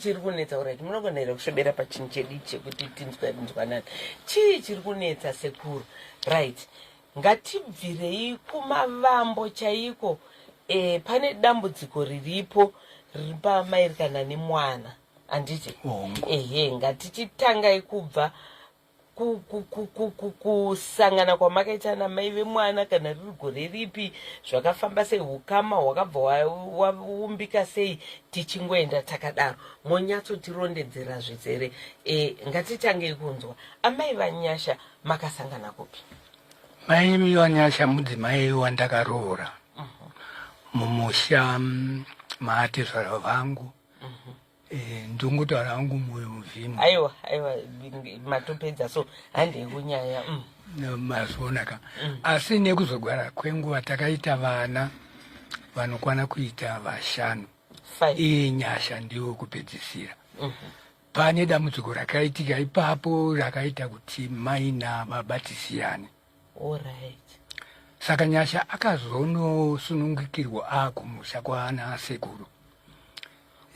Chiri kunetsa? Alright, munogona here kusvebera pachinhu chedu chekuti tinzwe nzwanani? Chii chiri kunetsa, sekuru? Right, ngatibvirei kumavambo chaiko. Pane dambudziko riripo riri pamairikana nemwana, handiti? Hongu. Ehe, ngatichitangai kubva kusangana kwamakaita namai vemwana, kana riri gore ripi, zvakafamba sei, ukama hwakabva waumbika sei, tichingoenda takadaro, monyatsotirondedzera zvizere. Ngatitangei kunzwa, amai vaNyasha makasangana kupi? Mai vaNyasha mudzimai wandakaroora mumusha maatezvara vangu. Ndongotaura hangu mwoyo muvhimo. Aiwa, aiwa, matopedza, so handei kunyaya. Mazvionaka. Asi nekuzogara kwenguva takaita vana vanokwana kuita vashanu. Five. Iye Nyasha ndiwo kupedzisira. Pane dambudziko rakaitika ipapo rakaita kuti mai nababa tisiyane. Saka Nyasha akazonosunungukirwa akumusha kwaana sekuru.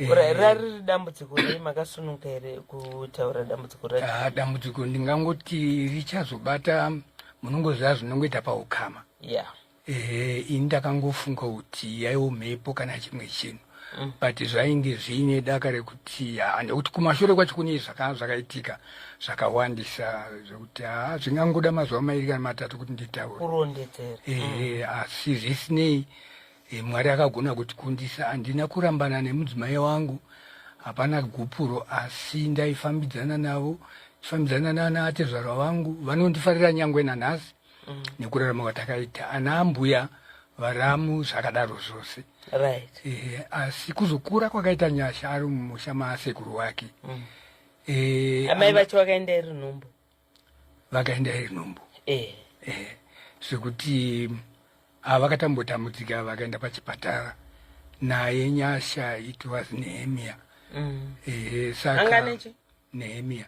Rariri dambudziko rei? Makasununga here kutaura dambudziko racho? Ah, dambudziko ndingangoti richazobata, munongoziva zvinongoita paukama. Ini ndakangofunga kuti yaiwo mhepo kana chimwe chinhu, but zvainge zviine daka rekuti nekuti kumashure kwacho kune zvakaitika zvakawandisa zvekuti ha, zvingangoda mazuva 2 kana 3 kuti nditaure. Kurondedzera. Asi zvisinei, Mwari akagona kutikundisa. Handina kurambana nemudzimai wangu, hapana gupuro, asi ndaifambidzana navo, chifambidzana nana atezvarwa vangu, vanondifarira nyangwe nanhasi nekurarama kwatakaita, ana ambuya, varamu, zvakadaro zvose. Asi kuzokura kwakaita Nyasha ari mumusha maasekuru wake, Amai vacho vakaenda iri nhumbu? Vakaenda iri nhumbu. Zvekuti vakatambotambudzika, vakaenda pachipatara naye Nyasha. It was Nehemia. Saka Anganechi? Nehemia.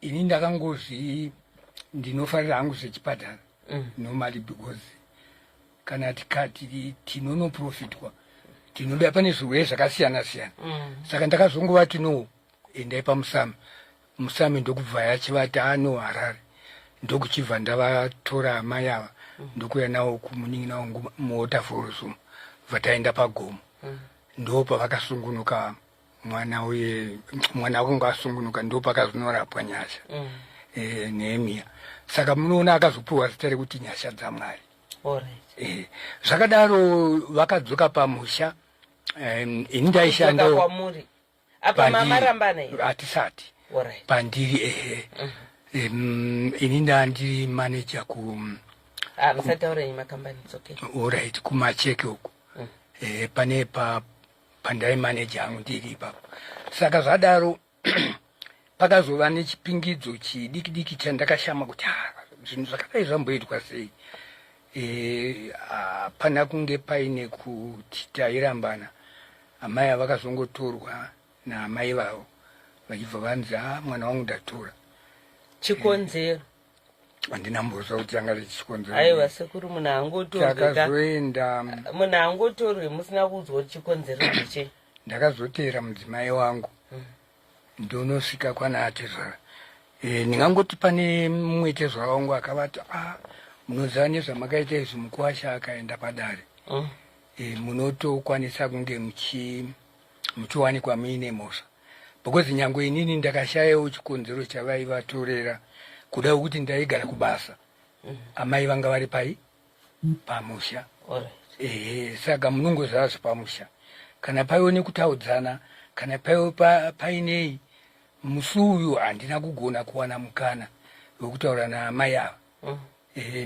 Ini ndakangozvi ndinofarira hangu zvechipatara normally, because kana tikati tinonoprofitwa, tinoda pane zvirwere zvakasiyana siyana. Saka ndakazongovati, "No, endai pamusame." Musame ndokubva yachivati ano Harare, ndokuchibva ndavatora amai ava, ndokuya navo kumunin'ina wangu muWaterfalls umu, bva taenda pagomo. Ndo pavakasungunuka mwana uye, mwana wakanga asungunuka, ndo pakazonorapwa Nyasha. Nehemia. Saka munoona akazopiwa zita rekuti Nyasha dzaMwari. Zvakadaro vakadzoka pamusha. Ini ndaishanda Kudzoka kwamuri apa? Mamarambana here? Hatisati. Pandiri, ehe. Ini ndandiri manager ku Ah, musataura yenyu makambani, it's okay. Alright, kuMacheke uku. Pane pa pandai manager hangu ndiri ipapo. Saka zvadaro pakazova nechipingidzo chidiki diki chandakashama kuti, "Ah, zvinhu zvakadai zvamboitwa sei?" Hapana kunge paine kuti tairambana. Amai avakazongotorwa naamai vavo, vachibva vanzi, "A, mwana wangu ndatora." Chikonzero? Handina mbozva kuti anga richikonzero. Aiwa sekuru, munhu angotorwe ka. Takazoenda. Munhu angotorwe musina kuudzwa kuti chikonzero ndeche? Ndakazoteera mudzimai wangu, ndonosvika kwana atezvara. Ndingangoti pane mumwe tezvara wangu akavati, "A, munoziva nezvamakaita izvi, mukuwasha akaenda padare, munotokwanisa kunge muchiwanikwa muine mhosva," because nyange inini ndakashayawo chikonzero chavaivatorera, kuda kuti ndaigara kubasa, amai vanga vari pai pamusha. Ehe, saka munongoziva zvepamusha, kana paiwo nekutaudzana, kana paiwo painei. Musi uyu handina kugona kuwana mukana wekutaura naamai ava.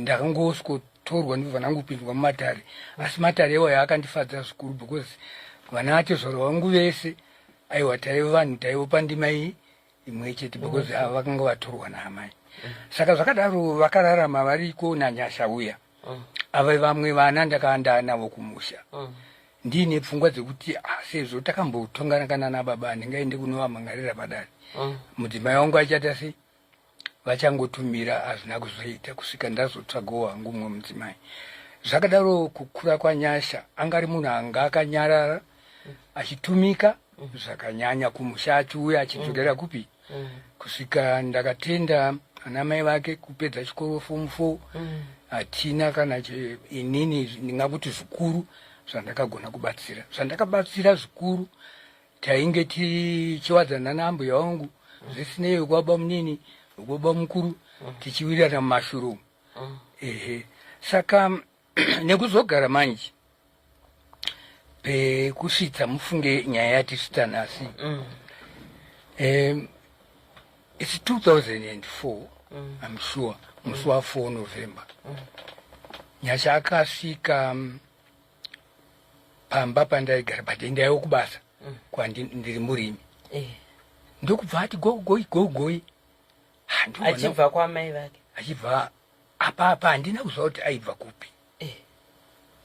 Ndakangosikotorwa, ndobva ndangopindwa mumatare. Asi matare iwayo akandifadza zvikuru, because vana atezvaro vangu vese, aiwa, taiva vanhu taiva pandima iyi imwe chete, because ava vakanga vatorwa naamai. Saka zvakadaro vakararama variko naNyasha uya. Ava vamwe vana ndakanga navo kumusha, ndiine pfungwa dzekuti, ah, sezvo takambotongana kana nababa, handingaende kunovamhangarira padare. Mudzimai wangu achaita sei? Vachangotumira. Hazvina kuzoita kusvika ndazotsvagawo hangu mumwe mudzimai. Zvakadaro kukura kwaNyasha, anga ari munhu anga akanyarara, achitumika. Zvakanyanya kumusha achiuya achidzokera kupi, kusvika ndakatenda ana mai vake kupedza chikoro form 4. Hatina kana inini ndingakuti zvikuru zvandakagona kubatsira, zvandakabatsira zvikuru tainge tichiwadzana naambuya vangu, zvisinei kwaba munini, kwaba mukuru, tichiwirirana mumashuro umu. Ehe, saka nekuzogara manje pekusvitsa, mufunge nyaya yatisvitsa nhasi. It's 2004, I'm sure musi wa4 November, Nyasha akasvika pamba pandaigara, but ndaiwo kubasa kwandi ndiri murimi. Ndokubva ati gogoi gogoi. Achibva kwamai vake? Achibva apa apa, handina kuziva kuti aibva kupi,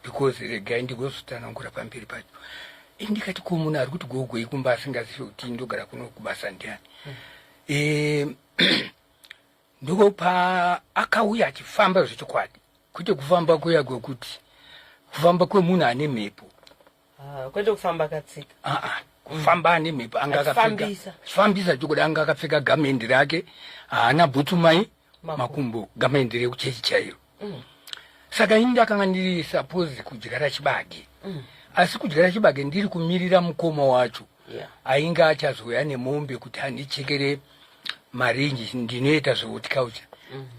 because regai ndigozotsanangura pamberi pacho. Ndikati, ko munhu ari kuti gogoi kumba asingazivi kuti ndogara kuno kubasa ndiani? Ndopa akauya achifamba zvechokwadi, kwete kufamba kuya kwekuti kufamba kwemunhu ane mhepo. Ah, kwete kufamba katsika. Aa, kufamba ane mhepo, anga akapfeka Achifambisa. Achifambisa chokwadi, anga akapfeka gamendi rake, haana bhutsu mai makumbo, makumbo, gamendi rekuchechi chairo. Saka ini ndakanga ndiri suppose kudyara chibage, asi kudyara chibage ndiri kumirira mukoma wacho ainge achazouya nemombe kuti andichekere marinji. Ndinoita zvehorticulture,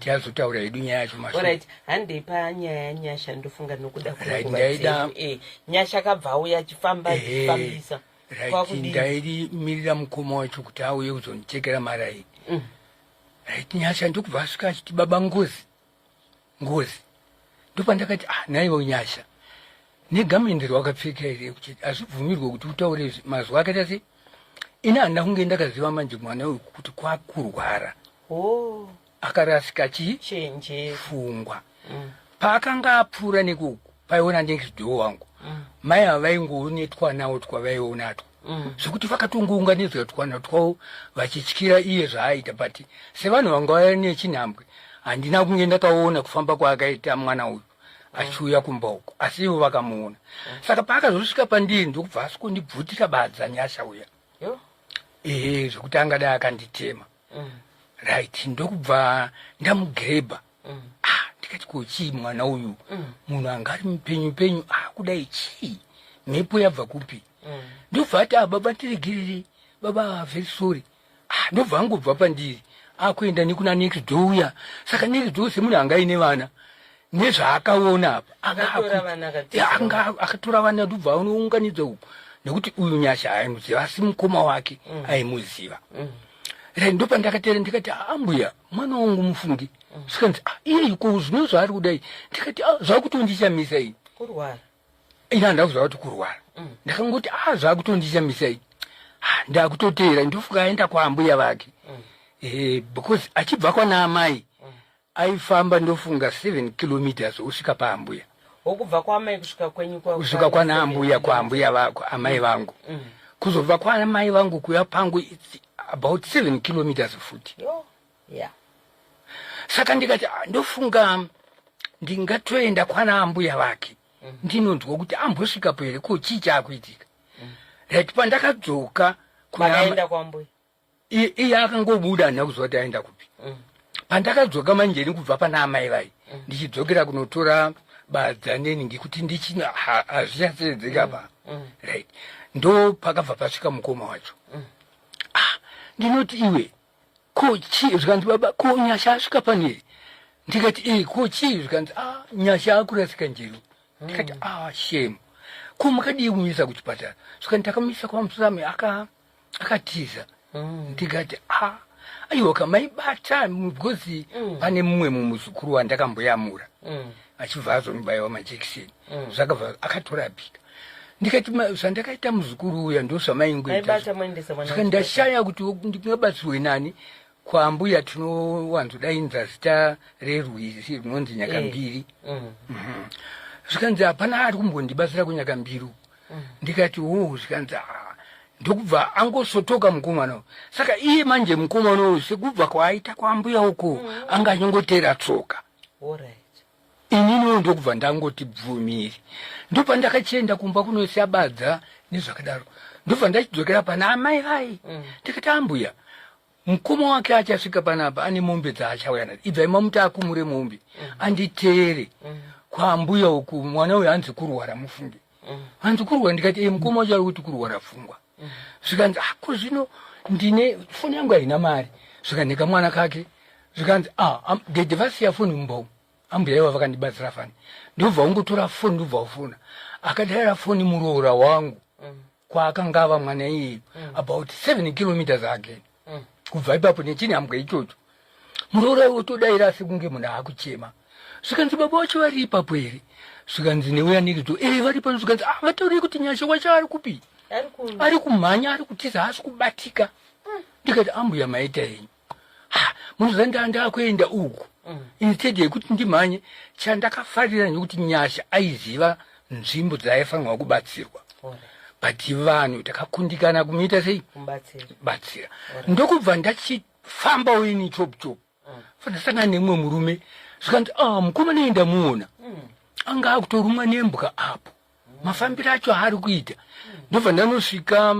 tiazotaura hedu nyaya yacho mashure. Alright, handei panyaya yaNyasha, ndofunga nokuda Right, kwenguva ndaida dzedu. Nyasha akabva auya achifamba, achifambisa. Right. Kwakudii? Ndairimirira mukoma wacho kuti auye kuzondichekera maraini. Right, Nyasha ndokubva asvika achiti, "Baba, ngozi, ngozi." Ndopandakati, "Ah, naivo Nyasha, negamendi rawakapfeka here kuti hazvibvumirwe kuti utaure izvi?" Mazuva akaita sei, ini handina kunge ndakaziva manje mwana uyu kuti kwakurwara. Akarasika chii? Chenjeri. Pfungwa. Paakanga apfuura nekuku paiona next door wangu, mai ava vaingoone twanawo twavaionatwo, zvekuti vakatongounganidzwa twana twavo vachityira iye zvaaita. But sevanhu vanga vaya nechinhambwe, handina kunge ndakaona kufamba kwaakaita mwana uyu achiuya kumba uko, asi ivo vakamuona. Saka paakazosvika pandiri, ndokubva asvikondibvutira badza Nyasha uya. Yo. Ehe, zvekuti angadai akanditema. Right, ndokubva ndamugirebha. Ah, ndikati, ko chii mwana uyu? Munhu anga ari mupenyu penyu, ah, kudai chii? Mhepo yabva kupi? Ndobva ati, "Ah, baba, ndiregiriri baba, very sorry." Ah, ndobva angobva pandiri akuenda nekuna next door uya. Saka next door, semunhu anga aine vana nezvaakaona apa, anga Akatora vana, akatiza. Ya, anga akatora vana, ndobva anounganidza uku, nekuti uyu Nyasha aimuziva, asi mukoma wake aimuziva. Right, ndopandakatera ndikati, "Ah, ambuya, mwana wangu mufungi." Zvikanzi, "Ah, iye ko zvino zvaari kudai?" Ndikati, "Ah, zvakutondishamisa ini." Kurwara. Ini handina kuziva kuti kurwara. Ndakangoti, "Ah, zvakutondishamisa ini." Ah, ndakutoteera, ndofuka aenda kwaambuya vake. Because achibva kwana amai aifamba, ndofunga 7 kilometers osvika paambuya. Wokubva kwamai kusvika kwenyu kusvika kwana ambuya, kwaambuya vako, amai vangu. Kuzobva kwaamai vangu kuya pangu, it's about 7 kilometers futi. Yo, yeah. Saka ndikati, "Ah, ndofunga ndingatoenda kwana ambuya vake, ndinonzwa kuti ambosvikapo here, ko chii chaakuitika." Right, pandakadzoka kuna Makaenda kwambuya? Iye akangobuda, handina kuziva kuti aenda kupi. Pandakadzoka manjeni kubva pana amai vai, ndichidzokera kunotora badza neni ngekuti ndichina hazvichatsedzeka pa. Right, ndo pakabva pasvika mukoma wacho. Ah, ndinoti, "Iwe, ko chii?" Zvikanzi, "Baba, ko Nyasha asvika panei?" Ndikati, "E, ko chii?" Zvikanzi, "Ah, Nyasha akurasika njero." Ndikati, "Ah, shame, ko makadii kumisa kuchipatara?" Zvikanzi, "Takamisa kwaMusami, akatiza." Ndikati, "Ah, aiwa kamaibata," because pane mumwe mumuzukuru wandakamboyamura achibva azonobaiwa majekiseni, zvakabva akatorapika. Ndikati, "Zvandakaita muzukuru uya ndo zvamaingoita." Maibata moendesa mwana Saka ndashaya kuti ndingabatsirwe nani. Kwaambuya tinowanzodainza zita rerwizi runonzi Nyakambiri. Zvikanzi, "Hapana ari kumbondibatsira kuNyakambiri." Ndikati, "O." Zvikanzi, "Ah." Ndokubva angosotoka mukomana uyu. Saka iye manje mukomana uyu, sekubva kwaaita kwaambuya uko, anga achingotera tsoka. Alright. Ininiwo ndokubva ndangoti bvumiri. Ndopandakachienda kumba kunosiya badza nezvakadaro. Ndobva ndachidzokera pana amai vai. Ndikati, ambuya, mukoma wake achasvika panapa ane mombe dzaachauya nadzo, ibvai mamuti akumure mombe anditeere kwaambuya uku. Mwana uyu hanzi kurwara, mufunge, hanzi kurwara. Ndikati, e, mukoma wacho ari kuti kurwara pfungwa. Zvikanzi, ako zvino ndine foni yangu haina mari. Zvikanheka mwana kake, zvikanzi, ah, dhedhe vasiya foni mumba umu. Ambuya iva vakandibatsira fani. Ndobva ungotora foni, ndobva ufona. Akadaira foni muroora wangu kwaakanga ava mwana iyeyo, about 7 kilometers again kubva ipapo nechinhambwe ichocho. Muroora iwe todaira sekunge munhu aakuchema. Zvikanzi, baba vacho vari ipapo here? Zvikanzi neuya nerito, e, vari pano. Zvikanzi, ah, vataurei kuti Nyasha wacho ari kupi? Ari kumhanya, ari kutiza, haasi kubatika. Ndikati, ambuya, maita henyu. Munoziva ndakuenda uku instead yekuti ndimhanye. Chandakafarira nekuti Nyasha aiziva nzvimbo dzaaifanirwa kubatsirwa, but vanhu takakundikana kumuita sei? Batsira. Ndokubva ndachifambawo ini chop chop, ndasangana nemumwe murume. Zvikanzi, ah, mukomana endamuona anga akutorumwa nembwa apo, mafambiro acho aari kuita. Ndobva ndanosvika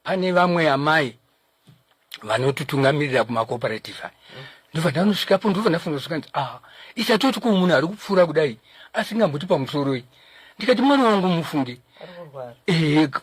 pane vamwe amai vanotitungamirira kumacooperative aya. Ndobva ndanosvikapo, ndobva ndafunga. Zvikanzi, ah, isatoti ko munhu ari kupfuura kudai asingamboti pamusoroi. Ndikati, mwana wangu, mufunge,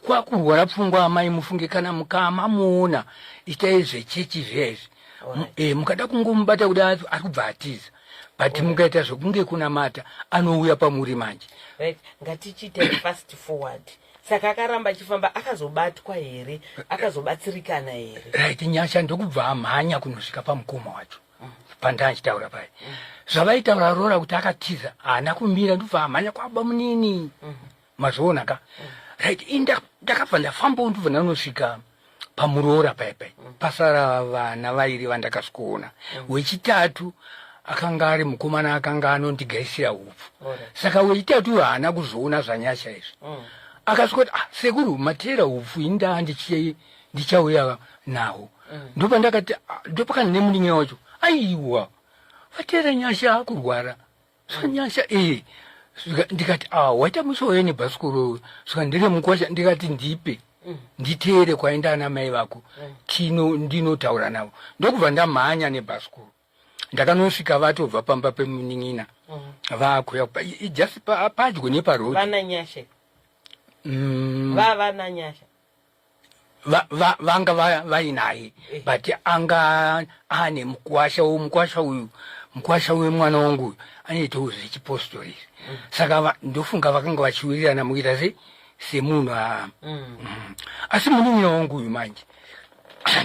kwakurwara pfungwa amai, mufunge, kana mukamamuona itai zvechechi zviya izvi. Mukada kungomubata kudai ari kubva atiza, but mukaita zvokunge kunamata anouya pamuri manje. Right, ngatichiitai fast forward. Saka akaramba achifamba, akazobatwa here? Akazobatsirikana here? Right, Nyasha ndokubva amhanya kunosvika pamukoma wacho pandachitaura pai zvavaitaura rora kuti akatiza. Haana kumira, ndobva amhanya kwaba munini. Mazviona ka? Right, ndakabva ndafambawo, ndobva ndanosvika pamuroora pai pai pasara vana vairi vandakasvikoona. Wechitatu akanga ari mukomana akanga anondigaisira upfu. Saka wechitatu uyu haana kuzoona zvaNyasha izvi. Akasvika kuti, ah, sekuru, mateera upfu, indaa ndichauya nawo. Ndopandakati, ah, ndopakana nemunin'ina wacho, aiwa, vateera Nyasha akurwara zvanyasha ee. Ndikati, ah, waita mushoye nebhasikoro. Svika ndiri mukwasha, ndikati, ndipe nditeere kwaenda ana mai vako, tino ndinotaura navo. Ndokubva ndamhanya nebhasikoro, ndakanosvika vatobva pamba pemunin'ina vakuya just padyo neparodi. Vana Nyasha? Vava naNyasha? Vanga vainaye, but anga ane mukwasha. Mukwasha uyu, mukwasha wemwana wangu uyu, anoitawo zvechipostori izvi. Saka ndofunga vakanga vachiwirirana mukuita sei semunhu. Asi munin'ina wangu uyu manje,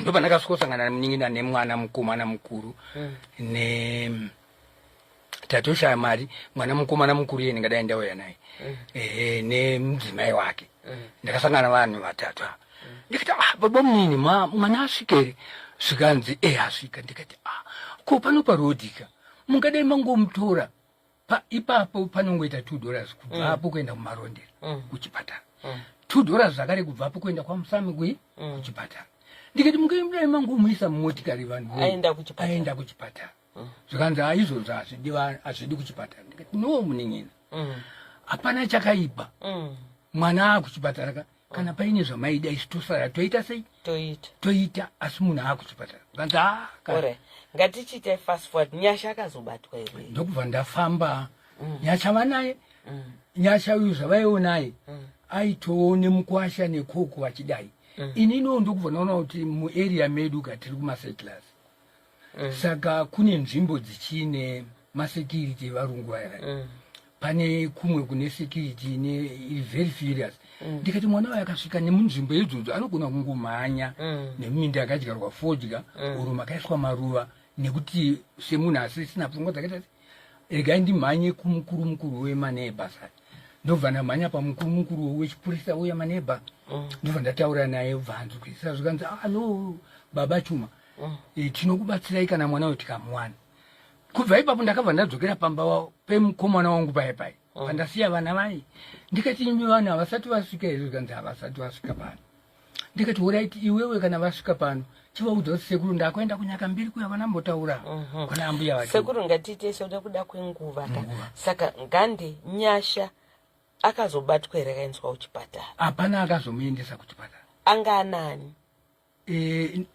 ndopandakasvikosangana nemunin'ina nemwana mukomana mukuru ne tatoshaya mari. Mwana mukomana mukuru iye ndingadai ndauya naye, ehe, nemudzimai wake. Ndakasangana vanhu vatatu ava. Ndikati, ah, baba munini, mwana asvika here? Zvikanzi, e, asvika. Ndikati, ah, ko pano parodhika mungadai mangomutora ipapo panongoita $2 kubvapo kuenda kuMarondera kuchipatara, $2 zvakare kubvapo kuenda kwaMusami kui kuchipatara. Ndikati, mungadai mangomuisa mumotikari, vanhu Aenda kuchipatara. Aenda kuchipatara. Zvikanzi, ha, izvozvo hazvidi, hazvidi kuchipatara. Ndikati, no, munin'ina, hapana chakaipa. Mwana akuchipatara ka, kana paine zvamaida isu tosara toita sei? Toita. Toita, asi munhu akuchipatara. Zvikanzi, ha. Alright, ngatichiitai fast forward. Nyasha akazobatwa here? Ndokubva ndafamba. Nyasha vanaye. Nyasha uyu zvavaionaye aitoone mukwasha nekoko vachidai. Ininiwo ndokubva ndaona kuti muarea medu ka tiri kumasettlers, saka kune nzvimbo dzichine masecurity evarungu vaya vaya. Pane kumwe kune security ine iri very furious. Ndikati mwana uyu akasvika nemunzvimbo idzodzo anogona kungomhanya nemuminda yakadyarwa fodya oro makaiswa maruva, nekuti semunhu asisina pfungwa dzakaita se, regai ndimhanye kumukuru mukuru wemaneighbors aya. Ndobva ndamhanya pamukuru mukuru wechipurisa uya maneighbor, ndobva ndataura naye, bva anzwisisa. Zvikanzi, ah, no, baba Chuma, tinokubatsirai kana mwana uyu tikamuwana. Kubva ipapo ndakabva ndadzokera pamba pemukomana wangu paya paya pandasiya vana vai. Ndikati, imi vanhu havasati vasvika here? Zvikanzi, havasati vasvika pano. Ndikati, alright, iwewe kana vasvika pano chivaudza kuti sekuru ndakuenda kunyaka mbiri kuya vanambotaura kuna ambuya vacho. Sekuru, ngatiite soda kuda kwenguva ka. Nguva. Saka ngandi Nyasha akazobatwa here, akaendeswa kuchipatara? Hapana akazomuendesa kuchipatara. Anga anani?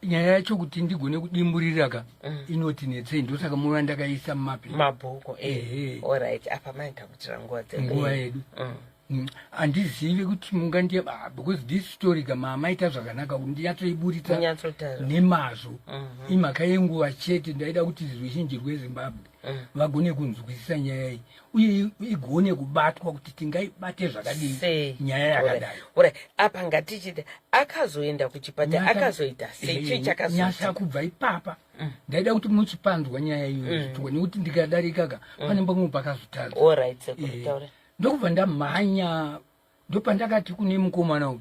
Nyaya yacho kuti ndigone kudimburira ka inoti netsei, ndosaka muva ndakaisa mumapepa. Mabhuku. Ehe. Alright, apa maitakuitira nguva dzedu. Nguva yedu. Handizivi kuti mungandiye, ah, because this story ka mamaita zvakanaka kuti ndinyatsoiburitsa Kunyatsotaura. nemazvo. Imhaka yenguva chete. Ndaida kuti ruzhinji rweZimbabwe vagone kunzwisisa nyaya iyi uye igone kubatwa kuti tingaibate zvakadii Sei? nyaya yakadai. Alright, apa ngatichiti akazoenda kuchipatara, akazoita sei? Chii Nyasha chakazoita? kubva ipapa ndaida kuti muchipanzwa nyaya iyoyo mm. nekuti ndikadarika ka pane pamwe pakazotadza. Alright, sekuru, taura. Ndokubva ndamhanya, ndopandakati kune mukomana uyu,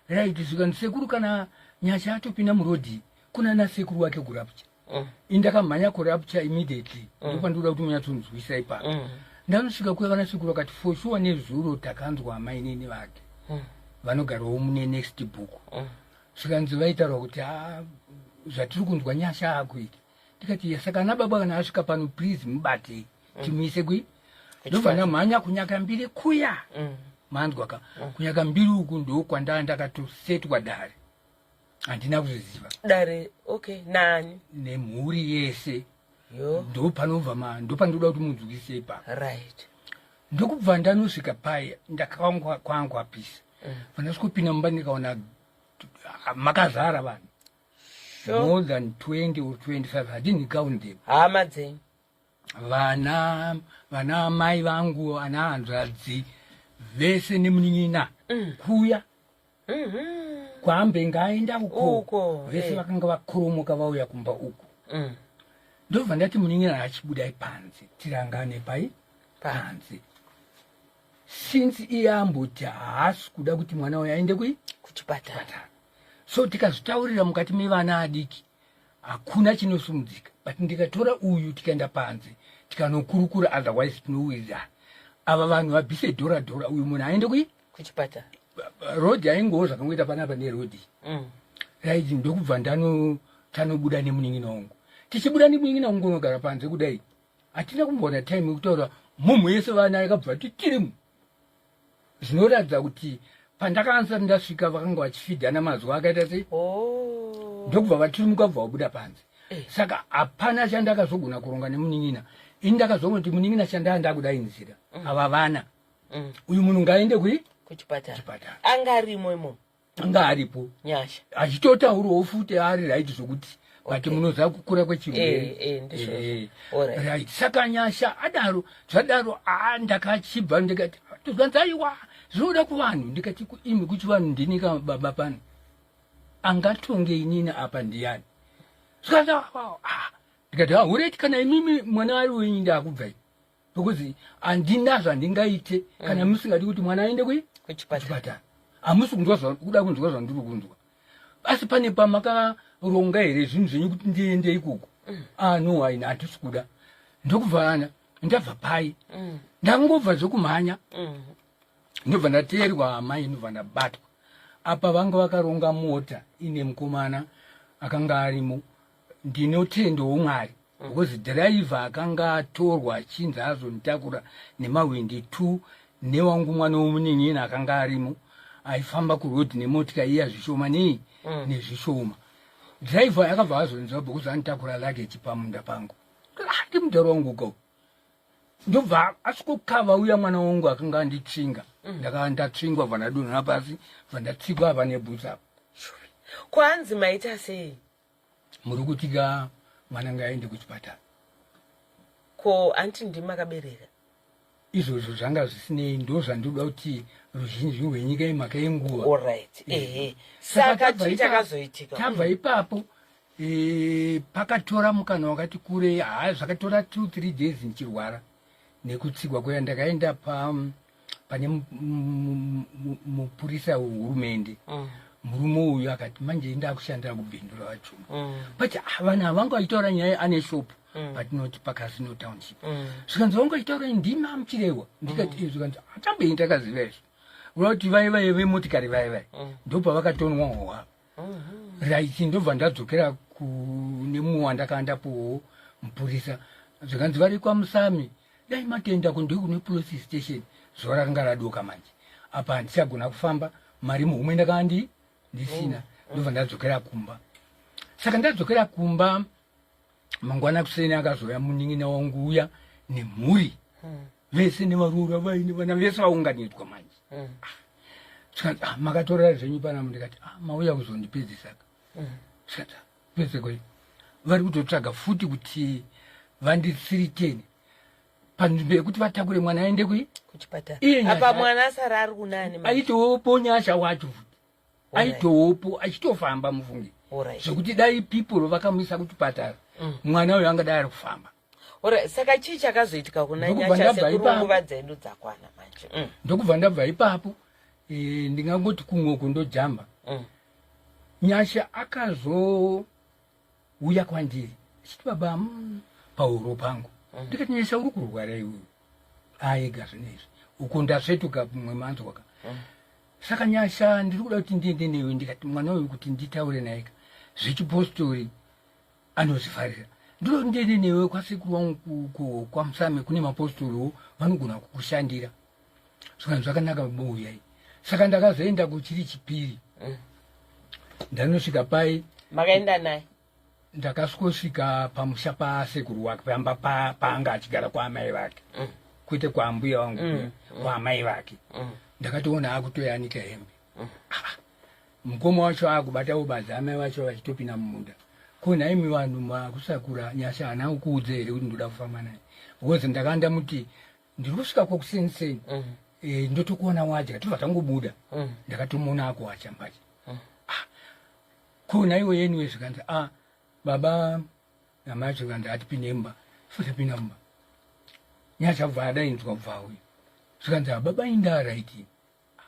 right, zvikanzi, "Sekuru, kana Nyasha atopinda murodhi kuna nasekuru wake kuRapture." Indakamhanya kuRapture immediately. Ndopandikuda kuti munyatsonzwisa ipapo. Ndanosvika kuya, vana sekuru vakati, "For sure, nezuro takanzwa amainini vake vanogarawo mune next book." Zvikanzi vaitaurwa kuti, "Ah, zvatiri kunzwa Nyasha akuita." Ndikati, "Ya, saka ana baba kana asvika pano, please mubatei, timuise kui." Ndobva ndamhanya kuNyakambiri kuya. Manzwa ka, kuNyakambiri uku ndo kwandaa ndakatosetwa dare, handina kuzviziva. Dare, okay, nani? Nemhuri yese. Yo. Ndo panobva ma ndo pandinoda kuti munzwise ipapo. Ndokubva ndanosvika pai, ndakangwa kwangu apisa. Pandasvikopinda mumba, ndikaona, ah, makazara vanhu. More than 20 or 25, I didn't count them. Hama dzenyu? Vana amai vangu, ana hanzvadzi vese nemunin'ina kuya kwaambenga aenda uko. Uko, vese vakanga vakoromoka vauya kumba uku. Ndobva ndati munin'ina achibudai panze, tirangane pai panze, since iye amboti haasi kuda kuti mwana uyu aende kui kuchipatara. Chipatara. So tikazvitaurira mukati mevana adiki hakuna chinosumudzika, but ndikatora uyu tikaenda panze tikanokurukura, otherwise tinowirirana. Ava vanhu vabvise dhora dhora, uyu munhu aende kui kuchipatara. Rodhi aingowo zvakangoita panapa nerodhi. Right, ndokubva ndano tanobuda nemunin'ina wangu. Tichibuda nemunin'ina wangu unogara panze kudai, hatina kumboona time yekutaura mumhu yese. Vana yakabva titirimu, zvinoratidza kuti pandakaanza ndasvika vakanga vachifidhana mazuva akaita sei. Ndokubva vatirimuka, bva vabuda panze. Saka hapana chandakazogona kuronga nemunin'ina. Ini ndakazoona kuti munin'ina chandaa ndakudai nzira ava vana, uyu munhu ngaende kui kuchipatara. Kuchipatara. Anga arimo imomo? Anga aripo. Nyasha? Achitotaurawo futi ari right zvokuti, but munoziva kukura kwechirwere. Ndizvozvo. Alright. Right, saka Nyasha adaro, zvadaro, a ndakachibva ndikati, zvanzi, "Aiwa, zvinoda kuvanhu." Ndikati, "Imi, kuchivanhu ndinika baba pano, angatonge inini apa ndiyani?" Zvikanzi, "Ah." Ndikati, "Ahureti, kana imimi mwana ari wenyu, ndakubvai because handina zvandingaite kana musingadi kuti mwana aende kui kuchipatara." Kuchipatara. Hamusi kunzwa kuda kunzwa zvandiri kunzwa, asi pane pamakaronga here zvinhu zvenyu kuti ndiende ikoko? Ah, no, haina, hatisi kuda. Ndokubva ana ndabva pai, ndangobva zvekumhanya, ndobva ndateerwa amai, ndobva ndabatwa. Apa vanga vakaronga mota ine mukomana akanga arimo. Ndinotendawo Mwari because dhiraivha akanga atorwa achinzi azonditakura nemahwindi 2 newangu mwana womunin'ina akanga arimo, aifamba kurodhi nemotika iya zvishoma nei nezvishoma. Dhiraivha akabva azonzwa because anditakura luggage pamunda pangu. Ah, ndimudharo wangu uko. Ndobva asvikokava uya mwana wangu akanga anditsvinga. Ndaka ndatsvingwa, bva ndadonhera pasi, bva ndatsikwa apa nebhutsu apa. Kwanzi maita sei? Muri kuti ka mwana ngaende kuchipatara. Ko anti ndimakabereka? Izvozvo zvanga zvisinei, ndo zvandinoda kuti ruzhinji rwenyika, imhaka yenguva. Alright, ehe, saka chii chakazoitika? Tabva ipapo, pakatora mukana wakati kure. Ha, zvakatora 2-3 days ndichirwara nekutsigwa kuya. Ndakaenda pane mupurisa wehurumende. Murume uyu akati, "Manje ndakushandira kuBindura vaChuma." But ah, vanhu ava vanga vachitaura nyaya, ane shopu patinoti paCasino Township. Zvikanzi vanga vachitaura ndima muChirewa. Ndikati, zvikanzi hatambei ndakaziva izvo, kuti vai vai vemotikari vai vai ndopavakatonwa hwa. Right, ndobva ndadzokera kune mumwe wandakanga ndapuwawo mupurisa. Zvikanzi vari kwaMusami, dai matenda kune police station. Zuva rakanga radoka manje, apa handichagona kufamba, mari muhomwe ndakanga ndi Ndisina. Ndobva ndadzokera kumba. Saka ndadzokera kumba mangwana kuseni, akazouya munin'ina wangu uya nemhuri vese nevaroora vaine vana vese vaunganidzwa manje. Zvikanzi, "Ah, makatorera zvenyu panamo." Ndikati, "Ah, mauya kuzondipedzisaka." Zvikanzi, "Pedze kwei?" Vari kutotsvaga futi kuti vandisiriteni panzvimbo yekuti vatakure mwana aende kui kuchipatara. Iye Apa mwana asara ari kunani manje? Aitowopo Nyasha wacho futi. Aitowopo achitofamba, mufungi. Zvekuti dai people vakamuisa kuchipatara, mwana uyu angadai ari kufamba. Alright. Saka chii chakazoitika kuna Ndokubva Nyasha, ndabva sekuru? ipapo. Nguva dzedu dzakwana manje. Ndokubva ndabva ipapo, ndingangoti kumwe ndojamba. Nyasha akazouya kwandiri achiti, "Baba, pahuro pangu." Ndikati, "Nyasha, uri kurwara iwewe." Aega zvinezvi uko ndasvetuka mumwe manzwaka. "Saka Nyasha, ndiri kuda kuti ndiende newe." Ndikati, "Mwana uyu kuti nditaure naye ka, zvechipostori anozvifarira. Ndinoda kuti ndiende newe kwasekuru wangu kwaMusame, kune mapostoriwo vanogona kukushandira." Zvikanzi, "Zvakanaka baba, uyai." Saka ndakazoenda kuchiri chipiri. Ndanosvika pai? Makaenda naye? Ndakasvikosvika pamusha pasekuru wake, pamba paanga achigara kwaamai vake, kwete kwaambuya wangu, kwaamai vake. Ndakatoona akutoyanika hembe. Ah, mukoma wacho akubatawo badza, amai vacho vachitopinda mumunda. "Ko nhaimi vanhu makusakura, Nyasha haana kukuudza here kuti ndoda kufamba naye? Because ndakanda muti ndiri kusvika kwakuseniseni, ndotokuona wadya, tobva tangobuda." Ndakatomuona akuwacha mbacha. "Ah, ko naiwe yeniwe?" Zvikanzi, "A baba namai." Zvikanzi, "Atipinde mumba." Sotapinda mumba, Nyasha bva adainzwa kubva auya. Zvikanzi, "Ah, baba, inda right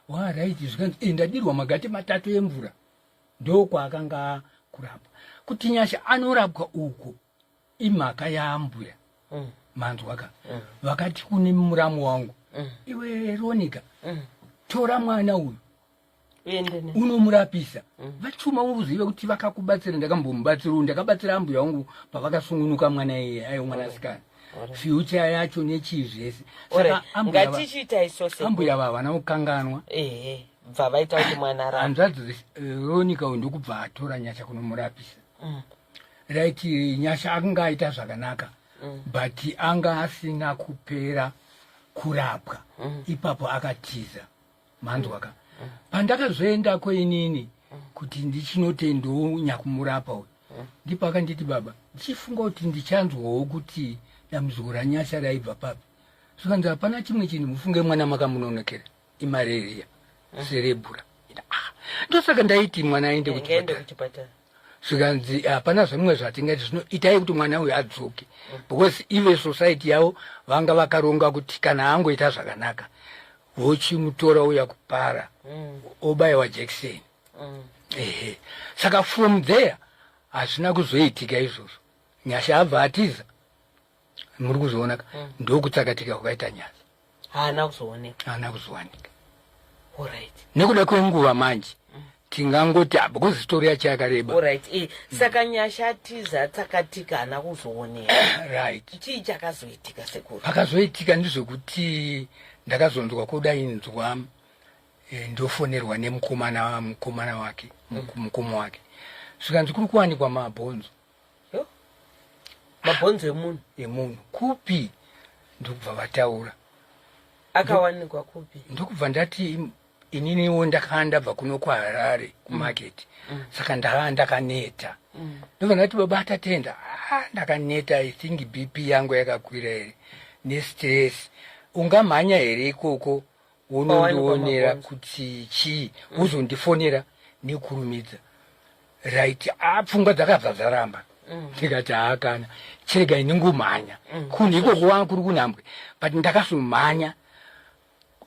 wa right." Zvikanzi, "Ndadirwa magate 3 emvura." Ndokwaakanga kurapwa. Kuti Nyasha anorapwa uko imhaka yaambuya. Manzwaka? Vakati kune muramu wangu, "Iwe Ronika, tora mwana uyu Uende ne unomurapisa." Vachuma uzive kuti vakakubatsira. Ndakambomubatsirawo, ndakabatsira ambuya wangu pavakasungunuka mwana iye, aiwa, mwanasikana, future yacho nechii zvese. Saka Ngatichiita iso, sekuru. ambuya vava havana kukanganwa. Ehe, bva vaita kuti mwana arapwe. Hanzvadzi Ronika uyu ndokubva atora Nyasha kunomurapisa. Right, Nyasha akanga aita zvakanaka, but anga asina kupera kurapwa. Ipapo akatiza, manzwaka? Pandakazoendako inini kuti ndichinotendawo nyakumurapa uyu, ndipo akanditi, "Baba, ndichifunga kuti ndichanzwawo kuti dambudziko raNyasha raibva papi." Zvikanzi, "Hapana chimwe chinhu, mufunge mwana makamunonokera, imareriya cerebral." Ah, ndosaka ndaiti mwana aende Ngaende kuchipatara. Kuchipatara. Zvikanzi, "Hapana zvimwe zvatingati zvino, itai kuti mwana uyu adzoke," because ive society yavo vanga vakaronga kuti kana angoita zvakanaka vochimutora uya kupara, obayiwa jekiseni. Ehe, saka from there hazvina kuzoitika izvozvo. Nyasha abva atiza, muri kuzoonaka, ndokutsakatika kwakaita Nyasha. Haana kuzooneka. Haana kuzowanika. Nekuda kwenguva manje tingangoti, ah, because story yacho yakareba. Alright, saka Nyasha atiza, atsakatika, haana kuzooneka. Right. Chii chakazoitika, sekuru? Pakazoitika ndezvekuti ndakazonzwa kudainzwa, ndofonerwa nemukomana, mukomana wake, mukoma wake. Zvikanzi kuri kuwanikwa mabhonzo. Yo. Mabhonzo emunhu? Emunhu. Kupi? Ndokubva vataura. Akawanikwa kupi? Ndokubva ndati ininiwo ndakaa ndabva kuno kuHarare kumaketi, saka ndaa ndakaneta. Ndobva ndati, "Baba Tatenda, ah, ndakaneta, I think BP yangu yakakwira here nestress. Ungamhanya here ikoko unondionera mabhonzo. kuti chii, uzondifonera nekurumidza?" Right, ah, pfungwa dzakabva dzaramba. Ndikati, "Haakana, chirega iningomhanya kunhu ikoko wangu kuri kunhambwe." But ndakazomhanya,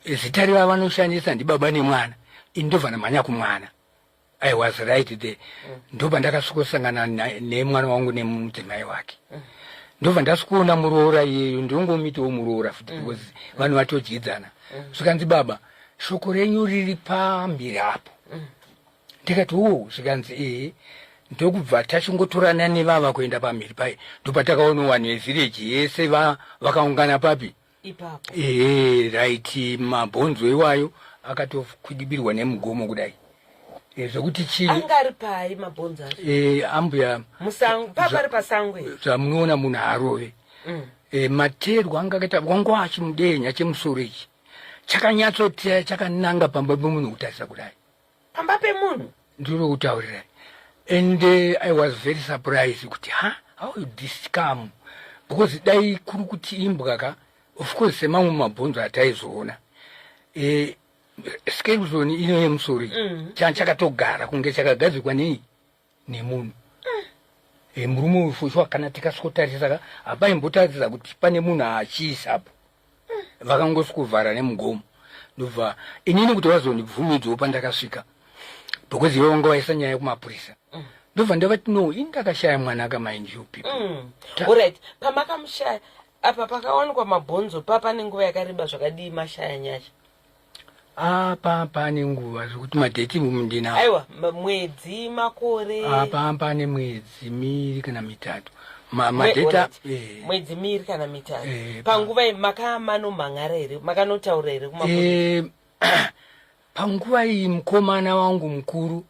zita riva vanoshandisa ndibaba nemwana, ini ndobva ndamhanya kumwana. I was right there. Ndobva ndakasvikosangana nemwana wangu nemudzimai wake. Ndobva ndasvikoona muroora iyeyo, ndongomitiwo muroora futi because vanhu vatodyidzana. Zvikanzi, "Baba, shoko renyu riri pambiri apo." Ndikati, "O." Zvikanzi, "Ehe." Ndokubva tachingotorana nevava kuenda pamhiri pai. Ndopatakaona vanhu vevhireji yese vakaungana papi? Ipapo. Ehe, right, mabhonzo iwayo akatokwidibirwa nemugomo kudai. Zvekuti chii? Anga ari pai mabhonzo acho? Ambuya, Musango, papari pasango here? Zvamunoona munhu arove. Materwa anga akaita wanga achimudenya chemusoro ichi chakanyatsoteya chakananga pamba pemunhu kutarisa kudai. Pamba pemunhu? Ndiri kutaurirai. And I was very surprised kuti ha, how this come, because dai kuri kuti imbwa ka, of course semamwe mabhonzo ataizoona, skeleton ino yemusoro iyi chakatogara kunge chakagadzikwa nei nemunhu. Murume uyu for sure, kana tikasikotarisa ka, hapaimbotaridza kuti pane munhu achiisapo. Vakangosikovhara nemugomo. Ndobva inini kuti vazondibvumidzawo pandakasvika, because ivo vanga vaisa nyaya kumapurisa. Ndobva ndavati, "No, ini ndakashaya mwana ka, mind you people." Alright, pamakamushaya apa pakawanikwa mabhonzo, pane nguva yakareba zvakadii mashaya Nyasha? Apa pane nguva zvekuti madates ndinawo. Aiwa, mwedzi, makore? Apa pane mwedzi 2 kana 3. Madates. Alright. Eh. Mwedzi 2 kana 3. Eh. Panguva iyi makamanomhan'ara here, makanotaura here kumapurisa? Panguva iyi mukomana wangu mukuru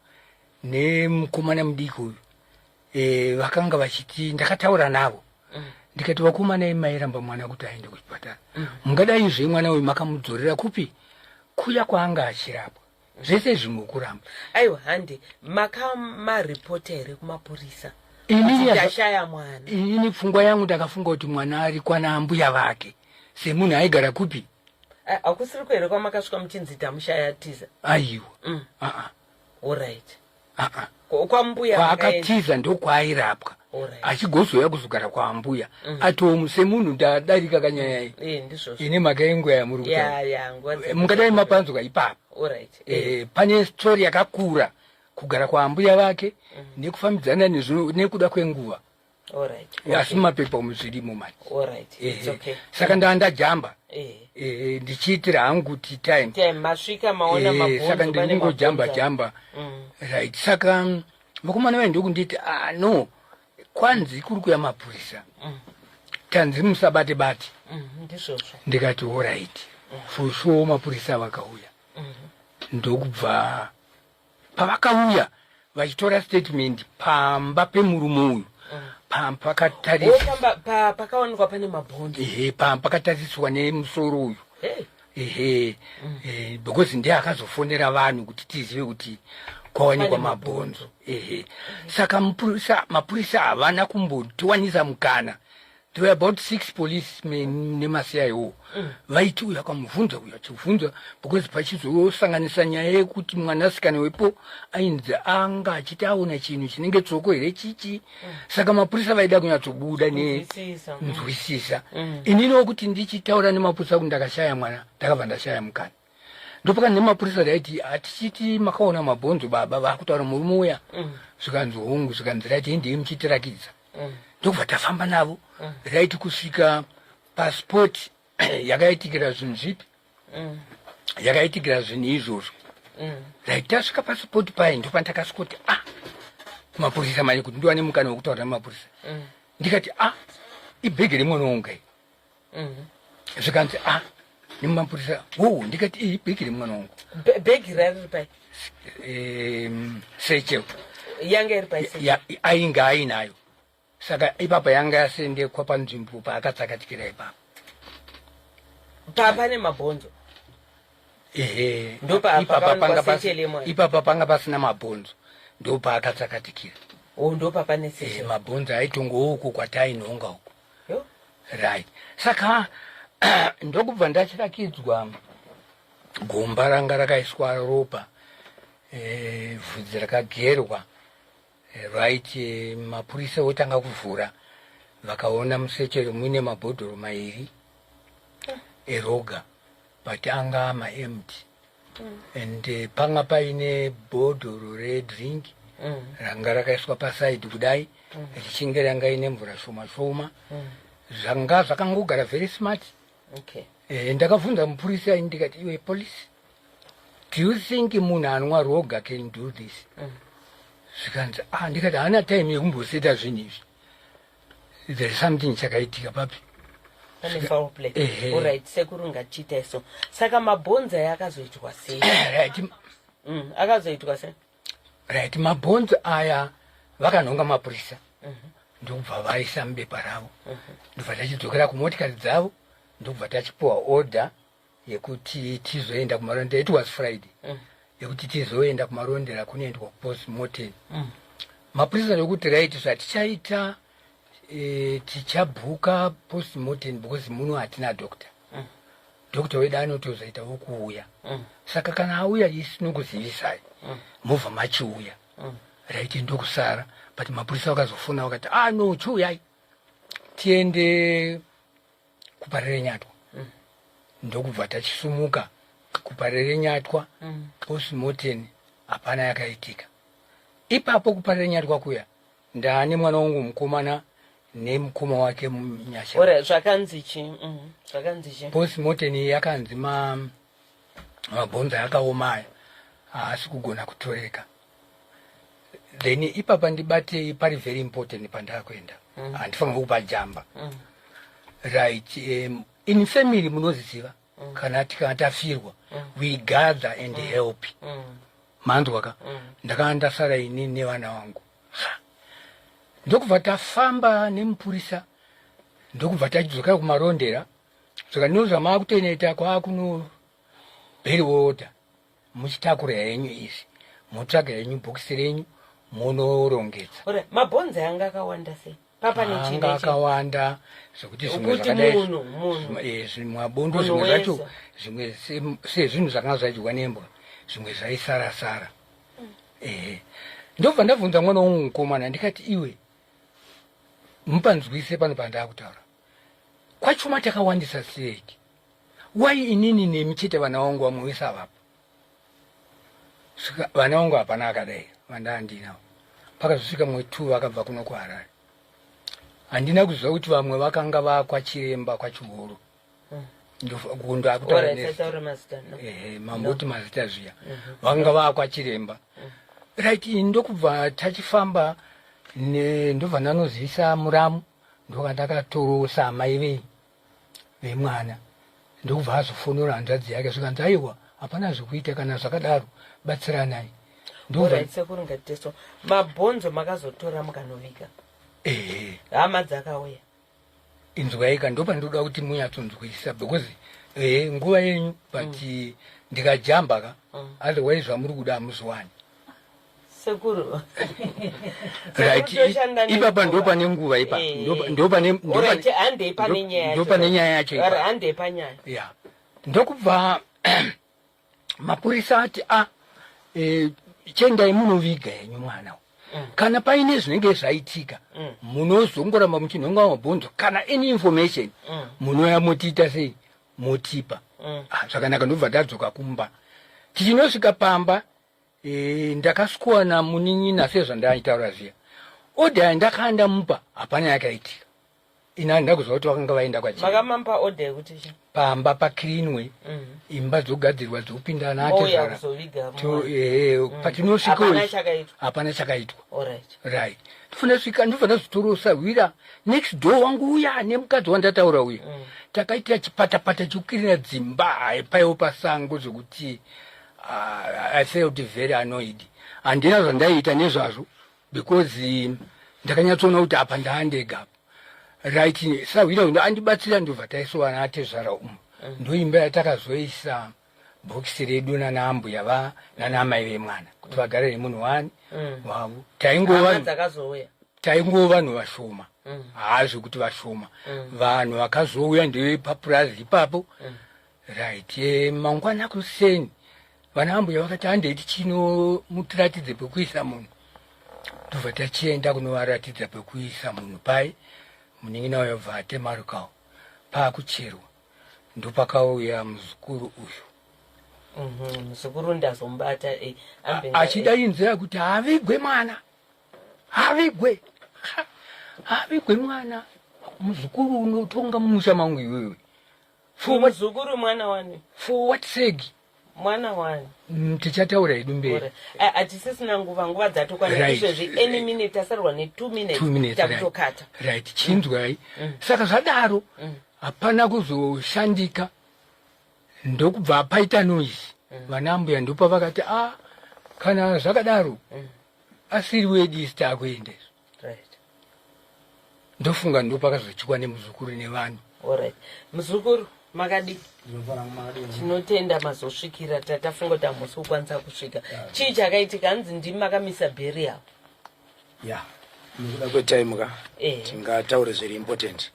nemukomana mudiki uyu vakanga vachiti, ndakataura navo ndikati, "Vakomana, imairamba mwana kuti aende kuchipatara. Mungadai zve mwana uyu makamudzorera kupi kuya kwaanga achirapwa zvese zvimokuramba." Aiwa, handi makamaripota here kumapurisa Inini kuti ndashaya mwana? Inini pfungwa yangu ndakafunga kuti mwana ari kwana ambuya vake, semunhu aigara kupi. Hakusiri here kwamakasvika muchinzi tamushaya, tiza? Aiwa. Aa. Alright. Aa. Kwambuya makaenda? Kwaakatiza ndokwaairapwa. Achigozouya kuzogara kwaambuya atomu semunhu ndadarika kanyaya iyi. Ndizvozvo. Ine mhaka yenguva yamuri kutaura. Ya, nguva Mungadai mapanzwa ipapo. Alright. Pane story yakakura kugara kwaambuya vake nekufambidzana nekuda kwenguva. Asi mumapepa umu zvirimo mani. Alright, it's okay. Saka ndaa ndajamba ndichiitira hangu kuti time. Time masvika maona mabhonzo. Saka pane ndiri kungojamba mabhonzo. jamba. Right, saka vakomana vai ndokunditi, "Ah, no, kwanzi kuri kuya mapurisa, tanzi musabate bate." Ndizvozvo. Ndikati, "Alright." For sure mapurisa vakauya. Ndokubva pavakauya vachitora statement pamba pemurume uyu, Oh, pamba pakawanikwa pane mabhonzo. Ehe, pakatariswa nemusoro uyu. Hey. Ehe, because ndiye akazofonera vanhu kuti tizive kuti kwawanikwa Pane mabhonzo. Ehe, saka mapurisa havana kumbotiwanisa mukana. There were about six policemen nemaCIO. Vaiti uyu akamubvunza, uyu achibvunza, because pachizosanganisa nyaya yekuti mwanasikana wepo ainzi anga achiti aona chinhu chinenge tsoko here chichi. Saka mapurisa vaida kunyatsobuda Nzwisisa. Nzwisisa. Ininiwo kuti ndichitaura nemapurisa kuti ndakashaya mwana, ndakabva ndashaya mukana. Ndopaka nemapurisa raiti, "Hatichiti makaona mabhonzo baba?" Vakutaura murume uya. Zvikanzi, "Hongu." Zvikanzi, "Right, hendei muchitirakidza." Ndokubva tafamba navo, right, kusvika paspot yakaitikira zvinhu zvipi, yakaitikira zvinhu izvozvo. Right, tasvika paspot pai ndopandakasvikoti, ah, mapurisa manje, kuti ndiwane mukana wekutaura nemapurisa. Ndikati, "Ah, ibhegi remwana wangu kai." Zvikanzi, "Ah," nemapurisa wo. Ndikati, "Iyi ibhegi remwana wangu." Bhegi rariri pai? Satchel. Yanga iri pai? Ainge ainayo. Saka ipapa yanga yasendekwa panzvimbo paakatsakatikira ipapo. Pane mabhonzo? Ehe. Ndopa Ipapa pakawanikwa panga satchel yemwana. Ipapa panga pasina mabhonzo, ndopaakatsakatikira. O, ndopa pane satchel. Mabhonzo aitongowo uko kwatainhonga uko. Yo. Right, saka ndokubva ndachirakidzwa gomba ranga rakaiswa ropa, vhudzi rakagerwa. Right, mapurisa votanga kuvhura, vakaona musatchel muine mabhodhoro 2 eroga, but anga maempty, and panga paine bhodhoro redrink ranga rakaiswa paside kudai, richinge ranga ine mvura shoma shoma. Zvanga zvakangogara very smart. Ndakabvunza mupurisa ini, ndikati, "Iwe police, do you think munhu anwa roga can do this?" Zvikanzi, "Ah." Ndikati, "Haana time yekumboseta zvinhu izvi. There is something chakaitika papi." Pane foul play. Ehe. Alright, sekuru, ngatichiita iso. Saka mabhonzo aya akazoitwa sei? Right. Akazoitwa sei? Right, mabhonzo aya vakanhonga mapurisa, ndokubva vaisa mubepa ravo, ndobva tachidzokera kumotikari dzavo, ndokubva tachipiwa order yekuti tizoenda kuMarondera. It was Friday. Yekuti tizoenda kuMarondera kunoendwa kupostmortem. Mapurisa ndokuti, "Right, zvatichaita, tichabhuka postmortem because muno hatina doctor. Doctor wedu anotozoita wokuuya. Saka kana auya, isi tinokuzivisai, mobva machiuya." Right, ndokusara. But mapurisa vakazofona vakati, "Ah, no, chiuyai tiende kuParirenyatwa." Ndokubva tachisumuka kuParirenyatwa. Postmortem hapana yakaitika ipapo kuParirenyatwa kuya. Ndaane mwana wangu mukomana nemukoma wake Munyasha. Ora, zvakanzi chi? Zvakanzi chi? Postmortem yakanzi mabhonzo akaoma aya haasi kugona kutoreka. Then ipapa ndibatei, pari very important pandakuenda. Handifanirwa kupajamba. Right, in family munoziziva, kana tikana tafirwa, we gather and help. Manzwaka? Ndakanga ndasara ini nevana vangu. Ha. Ndokubva tafamba nemupurisa, ndokubva tachidzokera kuMarondera. Saka ndozvamaakutoinoita kwakuno burial order, muchitakura henyu izvi, motsvaga henyu bhokisi renyu, munorongedza. Ora, mabhonzo anga akawanda sei papa? Anga Nechine akawanda zvekuti zvimwe Ukuti zvakadai munhu. Mabondo Munhu zvimwe zvacho wese. zvimwe sezvinhu zvakanga zvadyiwa nembwa, zvimwe zvaisarasara. Ehe, ndobva ndabvunza mwana wangu mukomana, ndikati, "Iwe, mupanzwise pano pandakutaura kwachuma takawandisa sireki wai inini nemi chete, vana vangu vamwe vese avapo?" Svika vana vangu hapana akadai vandaa ndinavo. Pakazosvika mwe two vakabva kuno kuHarare. Handina kuziva kuti vamwe vakanga vakwachiremba kwaChihoro. Ora, isataura mazita, no. Ehe, mamboti mazita zviya, vanga vakwachiremba. Right, ini ndokubva tachifamba ndobva ndanozivisa muramu, ndoka ndakatorosa amai vei vemwana, ndokubva azofonora hanzvadzi yake, zvikanzi, "Aiwa, hapana zvekuita kana zvakadaro, batsiranai." Ndobva Alright, sekuru, ngatiteso mabhonzo makazotora mukanoviga? Ehe. Hama dzakauya? Inzwaika, ndopandoda kuti munyatsonzwisa because ehe, nguva yenyu, but ndikajamba ka, otherwise zvamuri kuda hamuziwani. Sekuru, Right, toshanda ipapa nenguva. ndopane nguva ipa. Alright, handei pane nyaya yacho. Ndopane nyaya yacho ipa. Alright, handei panyaya. Ya, ndokubva mapurisa ati, a chiendai munoviga henyu mwana uyu. Kana paine zvinenge zvaitika, munozongoramba muchinhonga mabhonzo. Kana any information, munouya motiita sei, motipa." Ah, zvakanaka. Ndobva tadzoka kumba. Tichinosvika pamba, ndakasikuwana munin'ina sezvandaitaura zviya. Order yandakanga ndamupa hapana yakaitika. Ini handina kuziva kuti vakanga vaenda kwachii. Makamampa order yekuti chi? Pamba paklinwe, imba dzogadzirwa, dzopinda Mouya natezvara. kuzoviga mwana. Patinosvika Hapana chakaitwa. Hapana chakaitwa. Alright. Right, ndofana svika, ndofana zotorosa wira next door wangu uya nemukadzi wandataura uya. Takaitira chipatapata chekukirira dzimba paiwo pasango zvekuti I felt very annoyed. Handina zvandaiita nezvazvo because ndakanyatsoona kuti apa ndaandega apa. Right, sahwira uyu andibatsira, ndobva taisovana atezvara umu. Ndoimba yatakazoisa bhokisi redu nana ambuya va nana amai vemwana kuti vagare nemunhu wani wavo. Hama Taingova dzakazouya? Taingova vanhu vashoma, haazve kuti vashoma. Vanhu vakazouya ndevepapurazi ipapo. Right, mangwana kuseni vana ambuya vakati, "Handei tichino mutiratidze pekuisa munhu." Ndobva tachienda kunovaratidza pekuisa munhu pai. Munin'ina uyo bva atema rukawo paakucherwa, ndopakauya muzukuru uyu. Muzukuru ndazomubata, Achidainzira kuti, "Havigwe mwana, havigwe, havigwe mwana." Muzukuru unotonga mumusha mangu iwewe? For what, Muzukuru mwana wani? For what sake? Mwana wani? Tichataura hedu mberi. Hatisisina nguva, nguva dzatokwana. Izvezvi any minute tasarwa ne2 minutes. 2 minutes, right. Takutokata. Right, chinzwai. Saka zvadaro, hapana kuzoshandika, ndokubva paita noise. Vana ambuya ndopa vakati, "A, kana zvakadaro, Asiri wedu isi taakuenda izvo. Right. Ndofunga ndopakazochikwa nemuzukuru nevanhu. Alright. Muzukuru makadii? Tinotenda mazosvikira, tatafunga kuti hamusi kukwanisa kusvika. Chii chakaitika? Hanzi ndimi makamisa burial. Ya, nekuda kwetime ka, tingataure zviri important.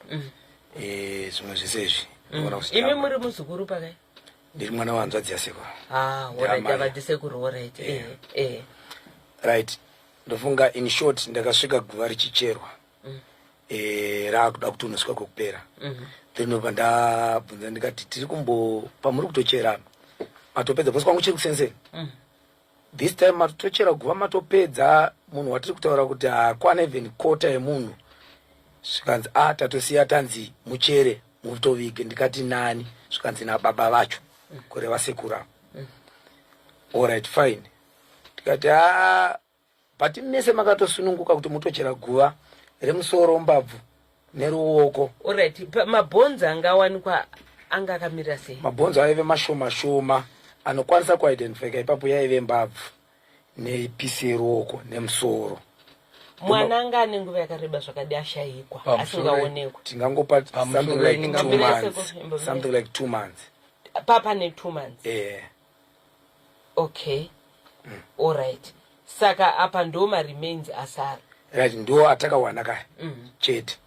Zvimwe zvese izvi ndinoona kuti Imi muri muzukuru pakai? Ndiri mwana wahanzvadzi yasekuru. Ah, alright. Ndiamai. Ava ndisekuru, alright. Eh. Right, ndofunga in short ndakasvika guva richicherwa, raakuda kuti unosvika kwekupera. Then ndobva ndabvunza ndikati, tiri kumbo pamuri kutochera matopedza? Because kwangu chiri kusenseni this time matochera guva matopedza, munhu watiri kutaura kuti haakwana even kota yemunhu. Zvikanzi, a tatosiya tanzi muchere mutovige. Ndikati, nani? Zvikanzi, nababa vacho, kureva sekuru avo. Alright, fine. Tikati, a but mese makatosununguka kuti mutochera guva remusoro, mbabvu neruoko. Alright, mabhonzo angawanikwa anga akamira sei? Mabhonzo aive mashoma shoma anokwanisa kuidentifyka ipapo, yaive mbabvu nepisi yeruoko nemusoro. Mwana anga ane nguva yakareba zvakadi ashayikwa, asingaonekwa? Tingangopa Pamusoro something like 2 Imbomira months. seko, imbomira. Something like 2 months. Papa ne 2 months? Eh. Okay, alright. Saka apa ndo maremains asara? Right, ndo atakawana kaya chete.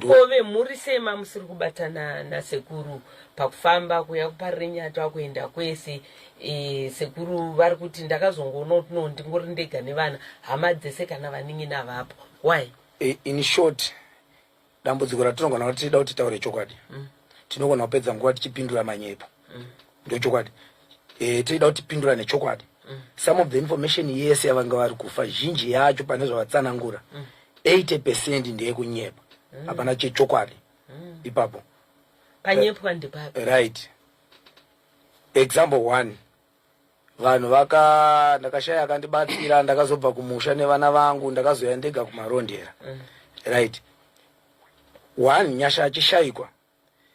Ko vemhuri sema musiri kubatana nasekuru pakufamba kuya kuParirenyatwa, kuenda kwese? Sekuru vari kuti ndakazongoona kuti no, ndingori ndega nevana, hama dzese kana vanin'ina vapo. Why? In short, dambudziko ratinogona kuti tida kuti titaure chokwadi, tinogona kupedza nguva tichipindura manyepo. Ndo chokwadi. Tida kuti tipindura nechokwadi. Some of the information yese yavanga vari kufa, zhinji yacho pane zvavatsanangura, 80% ndeyekunyepa, hapana chechokwadi ipapo. Panyepwa ndipapi? Right, example one, vanhu vaka ndakashaya akandibatsira, ndakazobva kumusha nevana vangu, ndakazoya ndega kuMarondera. Right, one, Nyasha achishayikwa,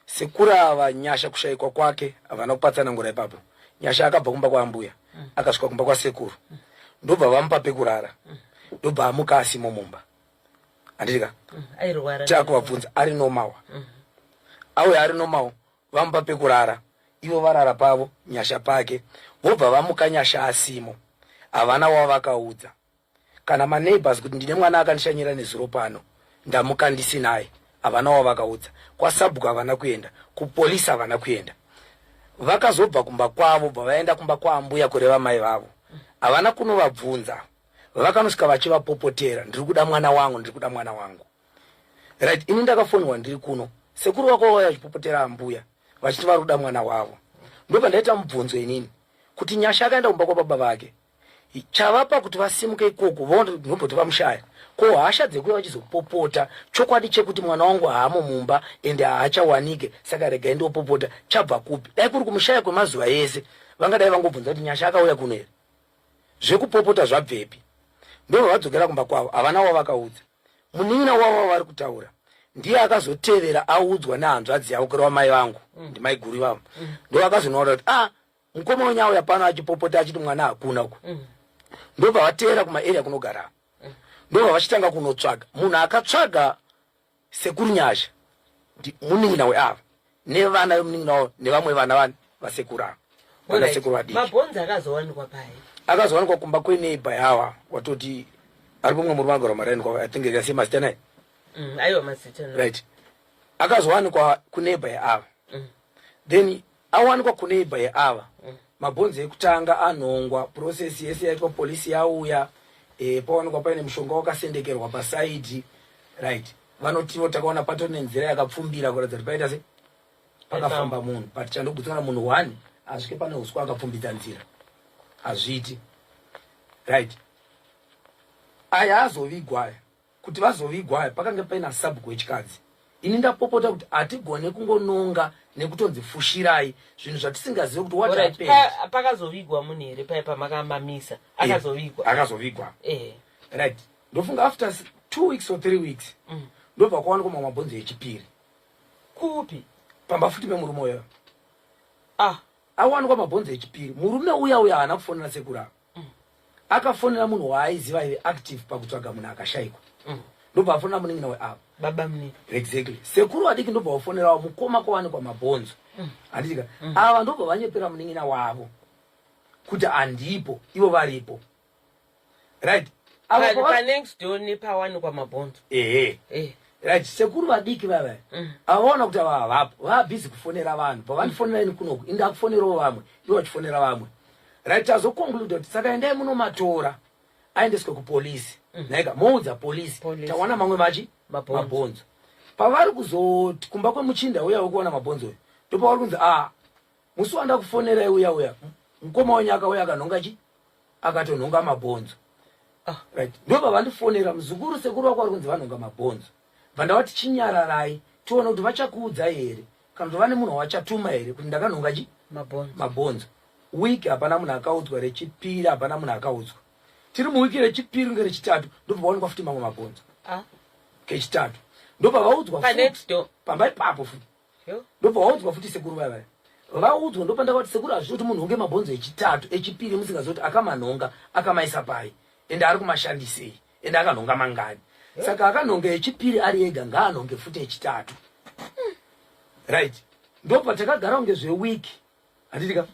sekuru ava, Nyasha kushayikwa kwake havana kupatsanangura ipapo. Nyasha akabva kumba kwaambuya, akasvika kumba kwasekuru, ndobva vamupa pekurara, ndobva amuka asimo mumba, handiti ka? Airwara? Takuvabvunza, ari normal, auya ari normal, vamupa pekurara, ivo varara pavo, Nyasha pake, vobva vamuka Nyasha asimo. Havana wavakaudza kana maneighbors kuti ndine mwana akandishanyira nezuro pano, ndamuka ndisinaye. Havana wavakaudza. Kwasabhuku havana kuenda, kupolisi havana kuenda. Vakazobva kumba kwavo, bva vaenda kumba kwaambuya, kureva mai vavo. Havana kunovabvunza. Vakanosvika vachivapopotera, "Ndiri kuda mwana wangu, ndiri kuda mwana wangu." Right, ini ndakafonwa ndiri kuno, sekuru vako vauya vachipopotera ambuya vachiti vari kuda mwana wavo. Ndobva ndaita mubvunzo inini kuti Nyasha akaenda kumba kwababa vake, chavapa kuti vasimuke ikoko ndomboti vamushaya, ko hasha dzekuya vachizopopota chokwadi chekuti mwana wangu haamo mumba ende haachawanike, saka regai ndopopota, chabva kupi? Dai kuri kumushaya kwemazuva ese, vangadai vangobvunza kuti Nyasha akauya kuno here? Zvekupopota zvabvepi? Ndobva vadzokera kumba kwavo, havana wavakaudza. Munin'ina wavo vari kutaura ndiye akazotevera audzwa nehanzvadzi yavo, kureva mai vangu, ndimai guru ivavo. Ndo vakazonoona kuti, ah, mukoma wenyu auya pano achipopota achiti mwana hakuna uku. Ndobva vateera kumaarea kunogara, ndobva vachitanga kunotsvaga. Munhu akatsvaga sekuru Nyasha munin'ina weava nevana vemunin'ina wavo nevamwe vana vani vasekuru ava, vana sekuru vadiki. Mabhonzi akazowanikwa pai? Akazowanikwa kumba kweneighbor yava, watoti ari pomwe murume anogara maraini kwavo. I think ikasiye mazita naye. Aiwa, mazita no. Right, akazowanikwa kuneighbor yeava. Then awanikwa kuneighbor yeava, mabhonzi ekutanga anhongwa, process yese yaitwa, polisi yauya, pawanikwa paine mushonga wakasendekerwa pasaidi. Right, vanotivo takaona patori nenzira yakapfumbira kuratidza kuti paita se pakafamba munhu, but chandogutsikana, munhu one asvike pane uswa akapfumbidza nzira, hazviiti. Right, aya azovigwa aya, kuti vazovigwa aya, pakange paina sabhuku wechikadzi. Ini ndapopota kuti hatigone kungononga nekutonzi fushirai zvinhu zvatisingazivi kuti what Alright, happened. Pakazovigwa munhu here pai pamakamamisa? Akazovigwa? Akazovigwa. Right, ndofunga after 2 weeks or 3 weeks, ndobva kwawanikwa mamwe mabhonzo echipiri. Kupi? Pamba futi pemurume uyo. Ah. Awanikwa mabhonzo echipiri, murume uya uya haana kufonera sekuru ava. Akafonera munhu waaiziva aive active pakutsvaga munhu akashaikwa. Ndobva afonera munin'ina weava. Baba munini. Exactly. Sekuru vadiki ndobva vafonerawo mukoma kwawanikwa mabhonzo. Handiti ka? Ava ndobva vanyepera munin'ina wavo kuti handipo, ivo varipo. Right. Ava Pa next door nepawanikwa mabhonzo. Ehe. Eh. Right, sekuru vadiki vava. Ava vaona kuti ava havapo, vabhizi kufonera vanhu. Pavandifonera ini kunoku, ini ndakufonerawo vamwe, ivo vachifonera vamwe. Right, tazoconclude kuti saka endai munomatora aendeswe kupolisi. Nhaika, moudza polisi. Police. Tawana mamwe machi? Mabhonzo. Mabhonzo. Pavari kuzoti kumba kwemuchinda uya wekuwana mabhonzo uyu, ndopavari kunzi ah, musi wandakufonerai uya uya, mukoma wenyu akauya akanhonga chi? Akatonhonga mabhonzo. Right. Ndobva vandifonera muzukuru, sekuru vako vari kunzi vanhonga mabhonzo. Bva ndavati chinyararai tione kuti vachakuudzai here kana kuti vane munhu wavachatuma here kuti ndakanhonga chi? Mabhonzo. Mabhonzo. Wiki hapana munhu akaudzwa, rechipiri hapana munhu akaudzwa. Tiri muwiki rechipiri ngerechitatu ndobva vaonekwa futi mamwe mabhonzo. Kechitatu. Ndobva vaudzwa Pa futi. next door. Pamba ipapo futi. Ndobva vaudzwa futi sekuru vaya vaya. Vaudzwa ndopandakati sekuru hazvisi kuti munhu unge mabhonzo echitatu echipiri musingazivi kuti akamanhonga akamaisa pai ende ari kumashandisei ende akanhonga mangani. Saka akanhonga echipiri ari ega ngaanhonge futi echitatu. Right. Ndobva takagara kunge zvewiki. Handiti ka?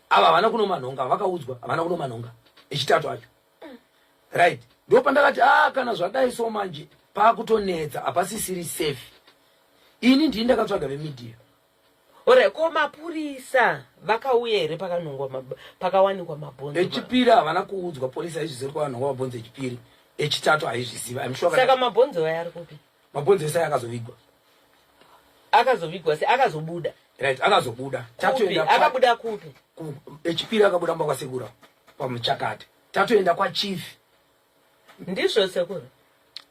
Ava havana kunomanhonga, vakaudzwa havana kunomanhonga echitatu acho. Right. Ndopandakati kana zvadai so manje pakutonetsa hapasisiri safe. Ini ndini ndakatsvaga vemedia. Ore ko mapurisa vakauya here pakanongwa pakawanikwa mabhonzo? Echipiri havana kuudzwa, polisi haizvizivi kuti kwakanongwa mabhonzo echipiri. Echitatu haizvizivi. I'm sure Saka mabhonzo aya ari kupi? Mabhonzo ese akazovigwa. Akazovigwa se akazobuda. Right, akazobuda. Kupi? Tatoenda Akabuda kupi? Echipiri akabuda mumba kwasekura pamuchakati. Tatoenda kwa chief. Ndizvo sekuru.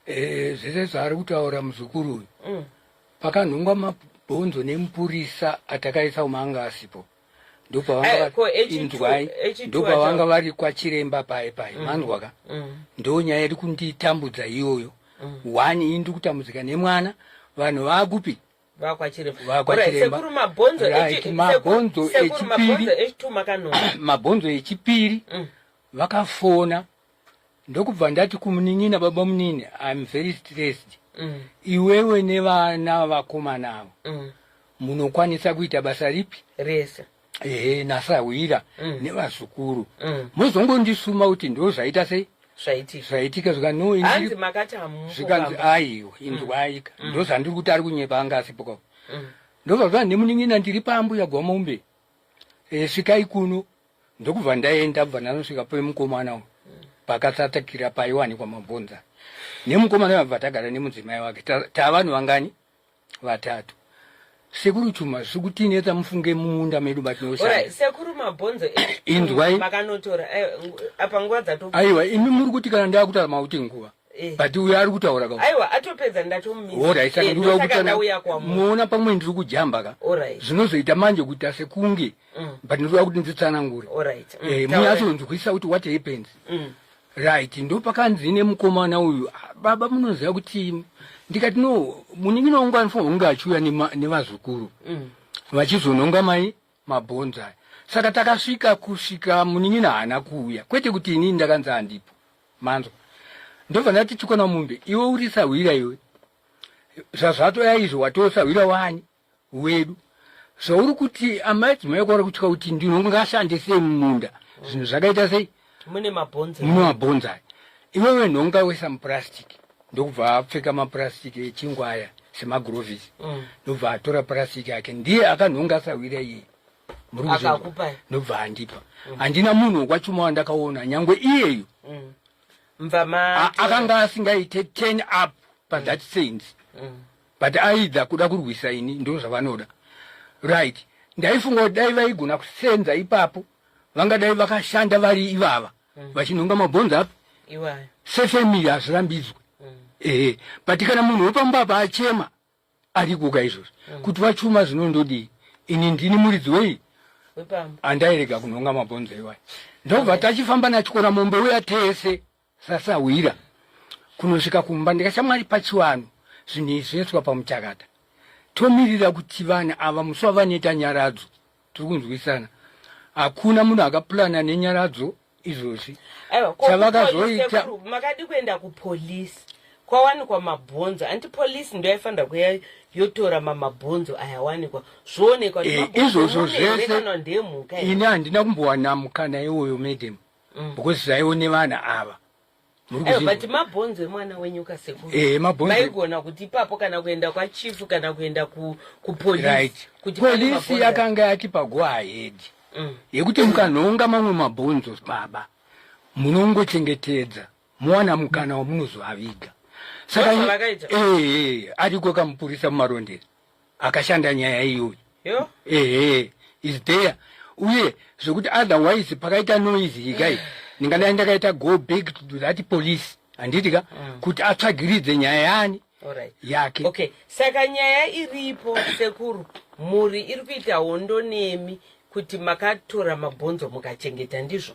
Zvese zvaari kutaura muzukuru uyu. Pakanhongwa mabhonzo nemupurisa atakaisa umanga asipo. Ndopavanga Ko H2, inzwai, H2 ndopavanga acho. vari kwachiremba paye paye. Manzwa ka? Ndo nyaya iri kunditambudza iyoyo. One, ini ndiri kutambudzika nemwana, vanhu vakupi? Vakwachiremba. Vakwachiremba. Sekuru mabhonzo Right, mabhonzo sekuru echipiri. mabhonzo echitwo makanhonga. Mabhonzo echipiri vakafona ndokubva ndati kumunin'ina, baba munini, I'm very stressed. Iwewe nevana vakomana avo munokwanisa kuita basa ripi? Rese. Ehe, nasahwira nevazukuru. Muzongondisuma kuti ndo zvaita sei? Zvaitika. Zvaitika zvika no, ini Hanzi makati hamupo zvikanzi pamba. aiwa, inzwaika. Ndo zvandiri kuti ari kunyepa anga asipo kwavo. Ndobva zvanzi nemunin'ina ndiri pambuya Gwamombe. Svikai kuno. Ndokubva ndaenda, bva ndanosvika pemukomana uyu. Pakatsatakira paiwanikwa mabhonzo. Nemukomana uyu abva tagara nemudzimai wake. Tavanhu vangani? Vatatu. Sekuru Chuma, zviri kutinetsa mufunge mumunda medu matinoshanda. Alright, sekuru mabhonzo Inzwai. makanotora, apa nguva dzato. Aiwa, imi muri kuti kana ndakutaura mauti nguva. But uyu ari kutaura ka. Aiwa, atopedza ndatomumisa. Alright, saka ndinoda Ndosaka kutana- ndauya kwamuri. Muona pamwe ndiri kujamba ka. Alright. Zvinozoita manje kuita sekunge. But ndinoda kuti nditsanangure. Alright. Taura. Munyatsonzwisa kuti what happens. Right, ndopakanzi nemukomana uyu, baba munoziva kuti ndikati no, munin'ina wangu anofanirwa kunge achiuya nevazukuru. Vachizononga mai mabhonzo aya. Saka takasvika kusvika munin'ina haana kuuya. Kwete kuti inini ndakanzi handipo. Manzwa. Ndobva ndati chikona mumbe, iwe uri sahwira iwe. Zvazvatoya izvo watosahwira wani wedu. Zvauri kuti amai dzimai kwari kutya kuti ndinongashande sei mumunda. Zvinhu zvakaita sei? Mune mabhonzo. Mune mabhonzo aya. Iwewe nhonga wesa mupurasitiki. Ndokubva apfeka mapurasitiki echingwa aya semagurovhisi. Ndobva atora purasitiki yake. Ndiye akanhonga sahwira iye. Muri kuzvinzwa? Akakupa? Ndobva andipa. Handina munhu wekwaChuma wandakaona nyangwe iyeyo. Mva ma Akanga asingaite turn up pa that sense. But aidha kuda kurwisa ini ndo zvavanoda. Right. Ndaifunga kuti dai vaigona kusenza ipapo vangadai vakashanda vari ivava. Vachinhonga mabhonzo api? Iwayo. Sefamily hazvirambidzwe. Ehe. But kana munhu wepamba apa achema ari kuka izvozvo. Kuti vachuma zvinondodii? Ini ndini muridzi wei? Wepamba. Andairega kunhonga mabhonzo iwayo. Ndobva tachifamba nachikora mombe uya tese sasahwira kunosvika kumba ndikashamwari pachivanhu zvinhu izvi zvinoiswa pamuchakata. Tomirira kuti vanhu ava musi wavanoita nyaradzo tiri kunzwisana. Hakuna munhu akaplana nenyaradzo. Izvozvi Aiwa, ko chavakazoita sekuru, makadi kuenda kupolisi kwawanikwa mabhonzo? Anti polisi ndo yaifanira kuya yotora mamabhonzo ayawanikwa, zvoonekwa kuti mabhonzo Izvozvo emunhu here zvese kana ndemhuka here? Ini handina kumbowana mukana iwoyo, madam, because zvaiwo nevana ava. Muri Aiwa, kuzvinzwa? but mabhonzo emwana wenyu kasekuru. Mabhonzo- Maigona kuti ipapo kana kuenda kwachifu kana kuenda kupolisi kuti pane Polisi mabhonzo. yakanga yatipa go ahead yekuti mukanhonga mamwe mabhonzo, baba, munongochengetedza, muwana mukana wamunozoaviga. Saka Ndozvavakaita? Ehe, ariko kamupurisa muMarondera akashanda nyaya iyoyi. Yo. Ehe, is there. Uye zvekuti otherwise pakaita noise ikai, ndingadai ndakaita go back to that police, handiti ka, kuti atsvagiridze nyaya yani yake. Okay, saka nyaya iripo, sekuru, mhuri iri kuita hondo nemi kuti makatora mabhonzo mukachengeta, ndizvo?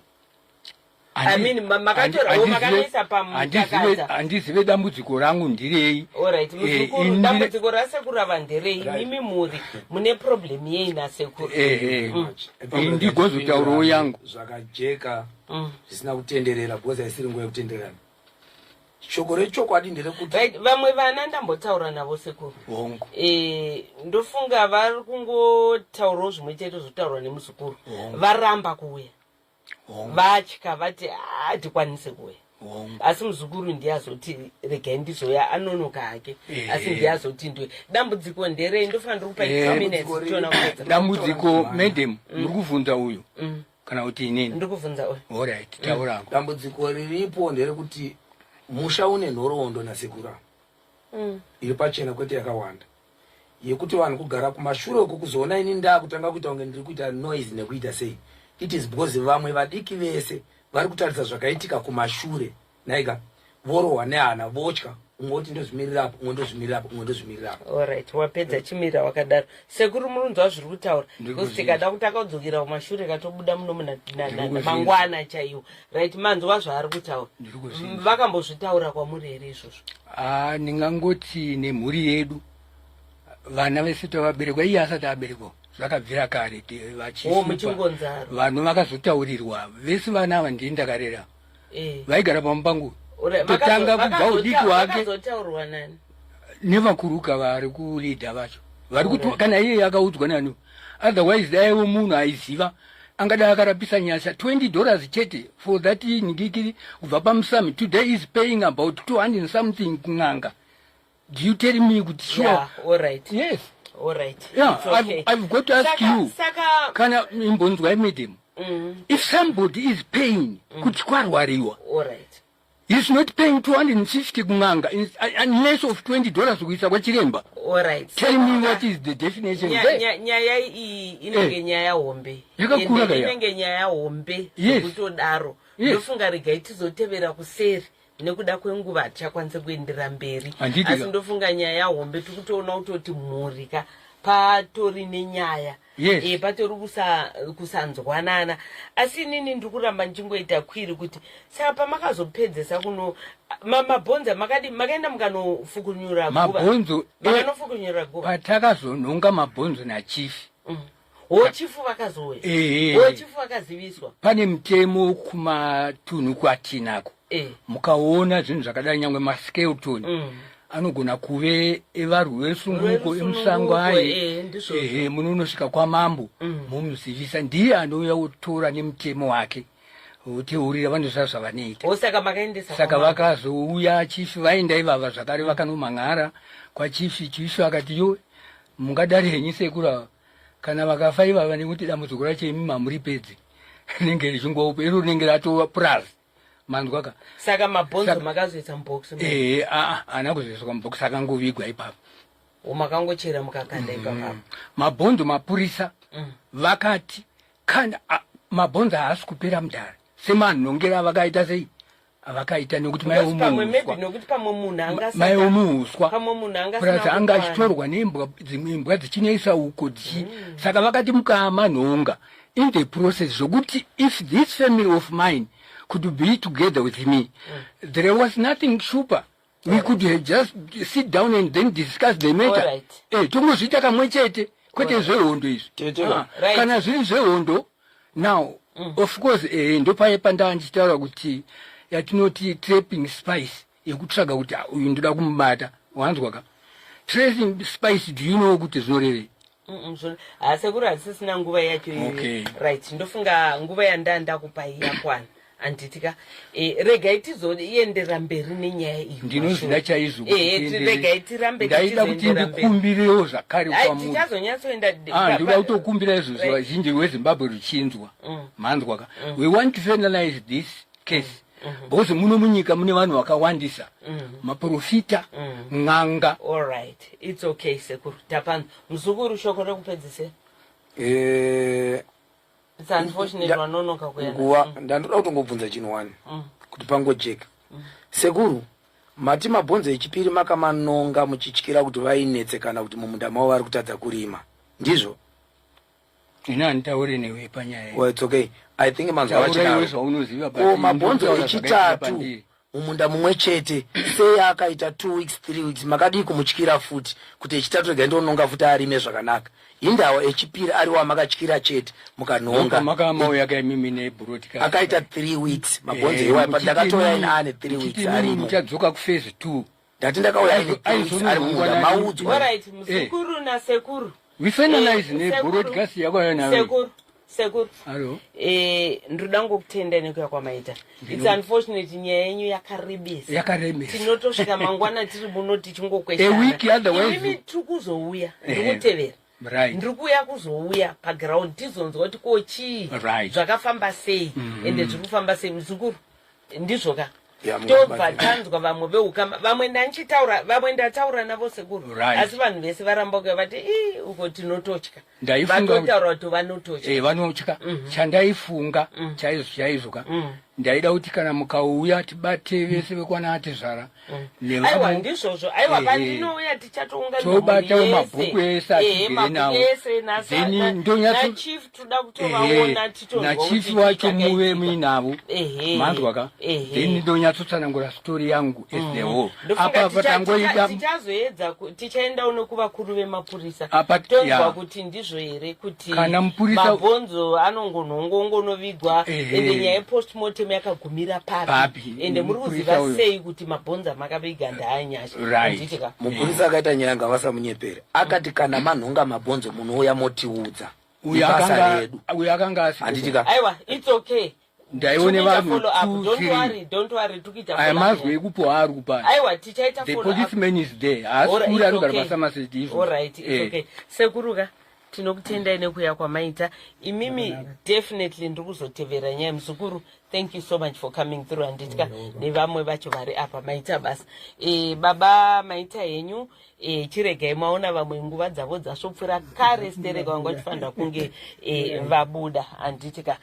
I mean, makatora- makanoisa pamutakata. Handizive dambudziko rangu ndirei. Alright, muzukuru, dambudziko rasekuru ava nderei? Mimi mhuri mune problem yei nasekuru? Ehe, ndigozotaurawo yangu. Zvakajeka, zvisina kutenderera, because haisiri nguva yekutendererana. Shoko rechokwadi nderekuti Right, vamwe vana ndambotaura navo, sekuru. Hongu. Ndofunga vari kungotaurawo zvimwe chete zvotaurwa nemuzukuru. Varamba kuuya. Vatya, vati hatikwanise kuuya. Asi muzukuru ndiye azoti regai ndizoya, anonoka hake, asi ndiye azoti ndiwe. Dambudziko nderei? Ndofanira ndiri kupa 2 minutes tiona kupedza. Dambudziko, madam, muri kuvhunza uyu kana kuti inini? Ndiri kuvhunza uyu. Alright, taurako. Dambudziko riripo nderekuti musha une nhoroondo nasekuru iri pachena, kwete yakawanda, yekuti vanhu kugara kumashure uku kuzoona ini ndakutanga kuita kunge ndiri kuita noise nekuita sei, it is because vamwe vadiki vese vari kutarisa zvakaitika kumashure naiga, vorohwa nehana, votya. Umwe kuti ndozvimirirapo, umwe ndozvimirirapo, umwe ndozvimirirapo. Alright, wapedza, chimira wakadaro. Sekuru, murunzwa zviri kutaura? Ndiri Because kuzvinzwa. tikada kutanga kudzokera kumashure, katobuda muno muna Ndiri kuzvinzwa. mangwana chaiwo. Right, manzwa zvaari kutaura? Ndiri kuzvinzwa. Vakambozvitaura kwamuri here izvozvo? Ah, ndingangoti nemhuri yedu, vana vese tavaberekwa iye asati aberekwa, zvakabvira kare O vachishupa. Muchingonzaro. Vanhu vakazotaurirwa vese, vana ava ndini ndakarera, vaigara pamba pangu. Totanga kubva udiki hwake. Vakazotaurwa nani? Nevakuruka vari kuleader vacho vari kuti kana iye akaudzwa nani. Otherwise daiwo munhu aiziva angadai akarapisa Nyasha $20 chete for that ngikiri kubva pamusami. Today is paying about 200 and something kun'anga. Do you tell me kuti sure? Yeah, alright. Yes. Alright. Yeah. It's okay. I've got to ask you. Saka Kana imbonzwai, madam, if somebody is paying kuti kwarwariwa, he's not paying 250 kun'anga unless of $20 kuisa kwachiremba. Tell me what is the definition there. Nyaya iyi inenge nyaya hombe. Yakakura Ende kaya. inenge nyaya hombe zvekutodaro. Ndofunga regai tizotevera kuseri, nekuda kwenguva hatichakwanisi kuendera mberi. Handiti Asi ka. ndofunga nyaya hombe tikutoona kutoti mhuri ka patori nenyaya. Patori kusanzwanana. Asi inini ndiri kuramba ndichingoita query kuti saka pamakazopedzesa kuno mabhonzo makadi makaenda mukanofukunyura guva? Mabhonzo Makanofukunyura guva? Patakazonhonga mabhonzo nachief. Ho, chifu vakazouya? Ho, chifu vakaziviswa? Pane mutemo kumatunhu kwatinako. Mukaona zvinhu zvakadai, nyangwe maskeleton anogona kuve evarwi verusununguko emusango aye, Ndizvozvo. Ehe, munonosvika kwamambo, mumuzivisa, ndiye anouya otora nemutemo wake, oteurira vanoziva zvavanoita. Ho, saka makaendesa Saka kwamambo. vakazouya chief, vaenda ivava zvakare, vakanomhan'ara kwachief. Chief akati, "Yo, mungadari henyu sekuru ava kana vakafa ivava, nekuti dambudziko racho imi mamuripedzi rinenge richingopo, iro rinenge ratova purazi." Manzwaka? Saka mabhonzo makazoisa mubhokisi? Ehe, aa, haana kuzoiswa mubhokisi, akangovigwa ipapo. Makangochera mukakanda ipapapo? Mabhonzo, mapurisa vakati kana mabhonzo haasi kupera mudhara semanhongero avakaita sei, avakaita, nekuti Because pamwe maybe maiwomuuswa nokuti pamwe munhu anga maiwomuuswa pamwe munhu anga purazi asina anga kukwana. achitorwa nembwa, dzimwe imbwa dzichinoisa uko dzichi. Saka vakati mukamanhonga in the process, zvokuti if this family of mine could be together with me, there was nothing super, we could have just sit down and then discuss the matter. Tongozviita kamwe chete, kwete zvehondo izvi. Tete. Ah, kana zviri zvehondo now. Of course, ndopaye pandaa ndichitaura kuti yatinoti trapping spice yekutsvaga kuti, "Ah, uyu ndoda kumubata." Wanzwa ka? Tracing spice, do you know kuti zvinorevei? Hasekuru, hatisisina nguva yacho iyoyo. Okay. Right, ndofunga nguva yandandakupai yakwana, handitika? Regai tizoendera mberi nenyaya iyi. Ndinozvida chaizvo kuti Regai tirambe Ndaida kuti tichizoendera mberi. ndikumbirewo zvakare Ai, kwamuri. Tichazonyatsoenda Ah, ndinoda kutokumbira izvozvo, vazhinji rweZimbabwe ruchinzwa. Manzwa ka? We want to finalize this case because muno munyika mune vanhu vakawandisa, maprofita, n'anga. All right, it's okay, sekuru, tapano. Muzukuru, shoko rekupedzisira. It's unfortunate vanonoka kuenda. Nguva ndandoda kutongobvunza chinhu wani kuti pangojeka. Sekuru, mati mabhonzo echipiri makamanonga muchityira kuti vainetsekana kuti mumunda mavo vari kutadza kurima, ndizvo? Ini handitaure newe panyaya iyi. Well, it's okay, I think manzwa Taura iwe vachidaro. zvaunoziva, but Ko mabhonzo ndinotaura zvakaitika echitatu pandiri. mumunda mumwe chete, sei akaita 2 weeks, 3 weeks, makadii kumutyira futi kuti echitatu regai ndononga futi arime zvakanaka? Indawa echipiri ariwo amakatyira chete mukanhonga? Makamauya kaimimi nebroadcast. Akaita 3 weeks mabhonzo iwayo, but ndakatouya ine ane 3 weeks arimo. Muchadzoka kuphase two. Ndati ndakauya aine 3 weeks ari mumunda, maudzwa. Alright, muzukuru nasekuru. We finalize Sekuru. nebroadcast yakauya nayo. Sekuru, sekuru. Alo. Ndoda ngokutenda nekuya kwamaita. It's unfortunate nyaya yenyu yakarebesa. Yakaremesa. Tinotosvika mangwana tiri muno tichingokweshana. A week otherwise. Imimi tiri kuzouya, ndikutevera. Ndiri kuuya kuzouya paground tizonzwa kuti ko chii zvakafamba sei, ende zviri kufamba sei. Muzukuru, ndizvo ka? Ya, Tobva mubatsiri. tanzwa vamwe veukama, vamwe ndanchitaura, vamwe ndataura navo, sekuru. Asi vanhu vese varamba kuya, vati ii, uko tinototya. Vatotaura kuti vanototya. Vanotya. Chandaifunga chaizvo chaizvo ka, ndaida kuti kana mukauya tibate vese vekwana atezvara. Aiwa, ndizvozvo, aiwa. Pandinouya tichatounganidza Tobatawo mhuri mabhuku ese atigere mabhuku nawo. ese Then nachief toda kutovaona titonzwa nachief kuti chii wacho muve chakaitika. muinavo. Manzwa ka? Then ndonyatsotsanangura story yangu as the whole. Ndofunga Apa patangoida tichazoedza tichaendawo nekuvakuru vemapurisa, tonzwa kuti ndizvo here kuti Kana mabhonzo anongonhongongonovigwa, ende nyaya yepostmortem yakagumira papi, Papi. ende muri Mupurisa kuziva uyo. sei kuti mabhonzo amakaviga ndaanyasha? Handiti ka? Mupurisa akaita nyaya, ngavasamunyepere. Akati kana manhonga mabhonzo munouya motiudza. Uyu Ibasa akanga redu. Uyu akanga asi Handiti ka? Aiwa, it's okay. Ndaione Tikuita vanhu follow up. two, Don't three. worry, don't worry, tikuita Aya follow up. mazwi ekupo aari kupa. Aiwa, tichaita The follow up. policeman is there, haasi Alright, kure, it's anogara okay. paSomerset izvo. Alright, it's okay. Sekuruka, tinokutendai nekuya kwamaita imimi. Definitely ndiri kuzotevera nyaya. Muzukuru, thank you so much for coming through, handitya nevamwe vacho vari apa. Maita basa. Baba, maita henyu. Chiregai maona vamwe nguva dzavo dzasvopfuura kare stereka, vanga vachifanira kunge vabuda, handitika?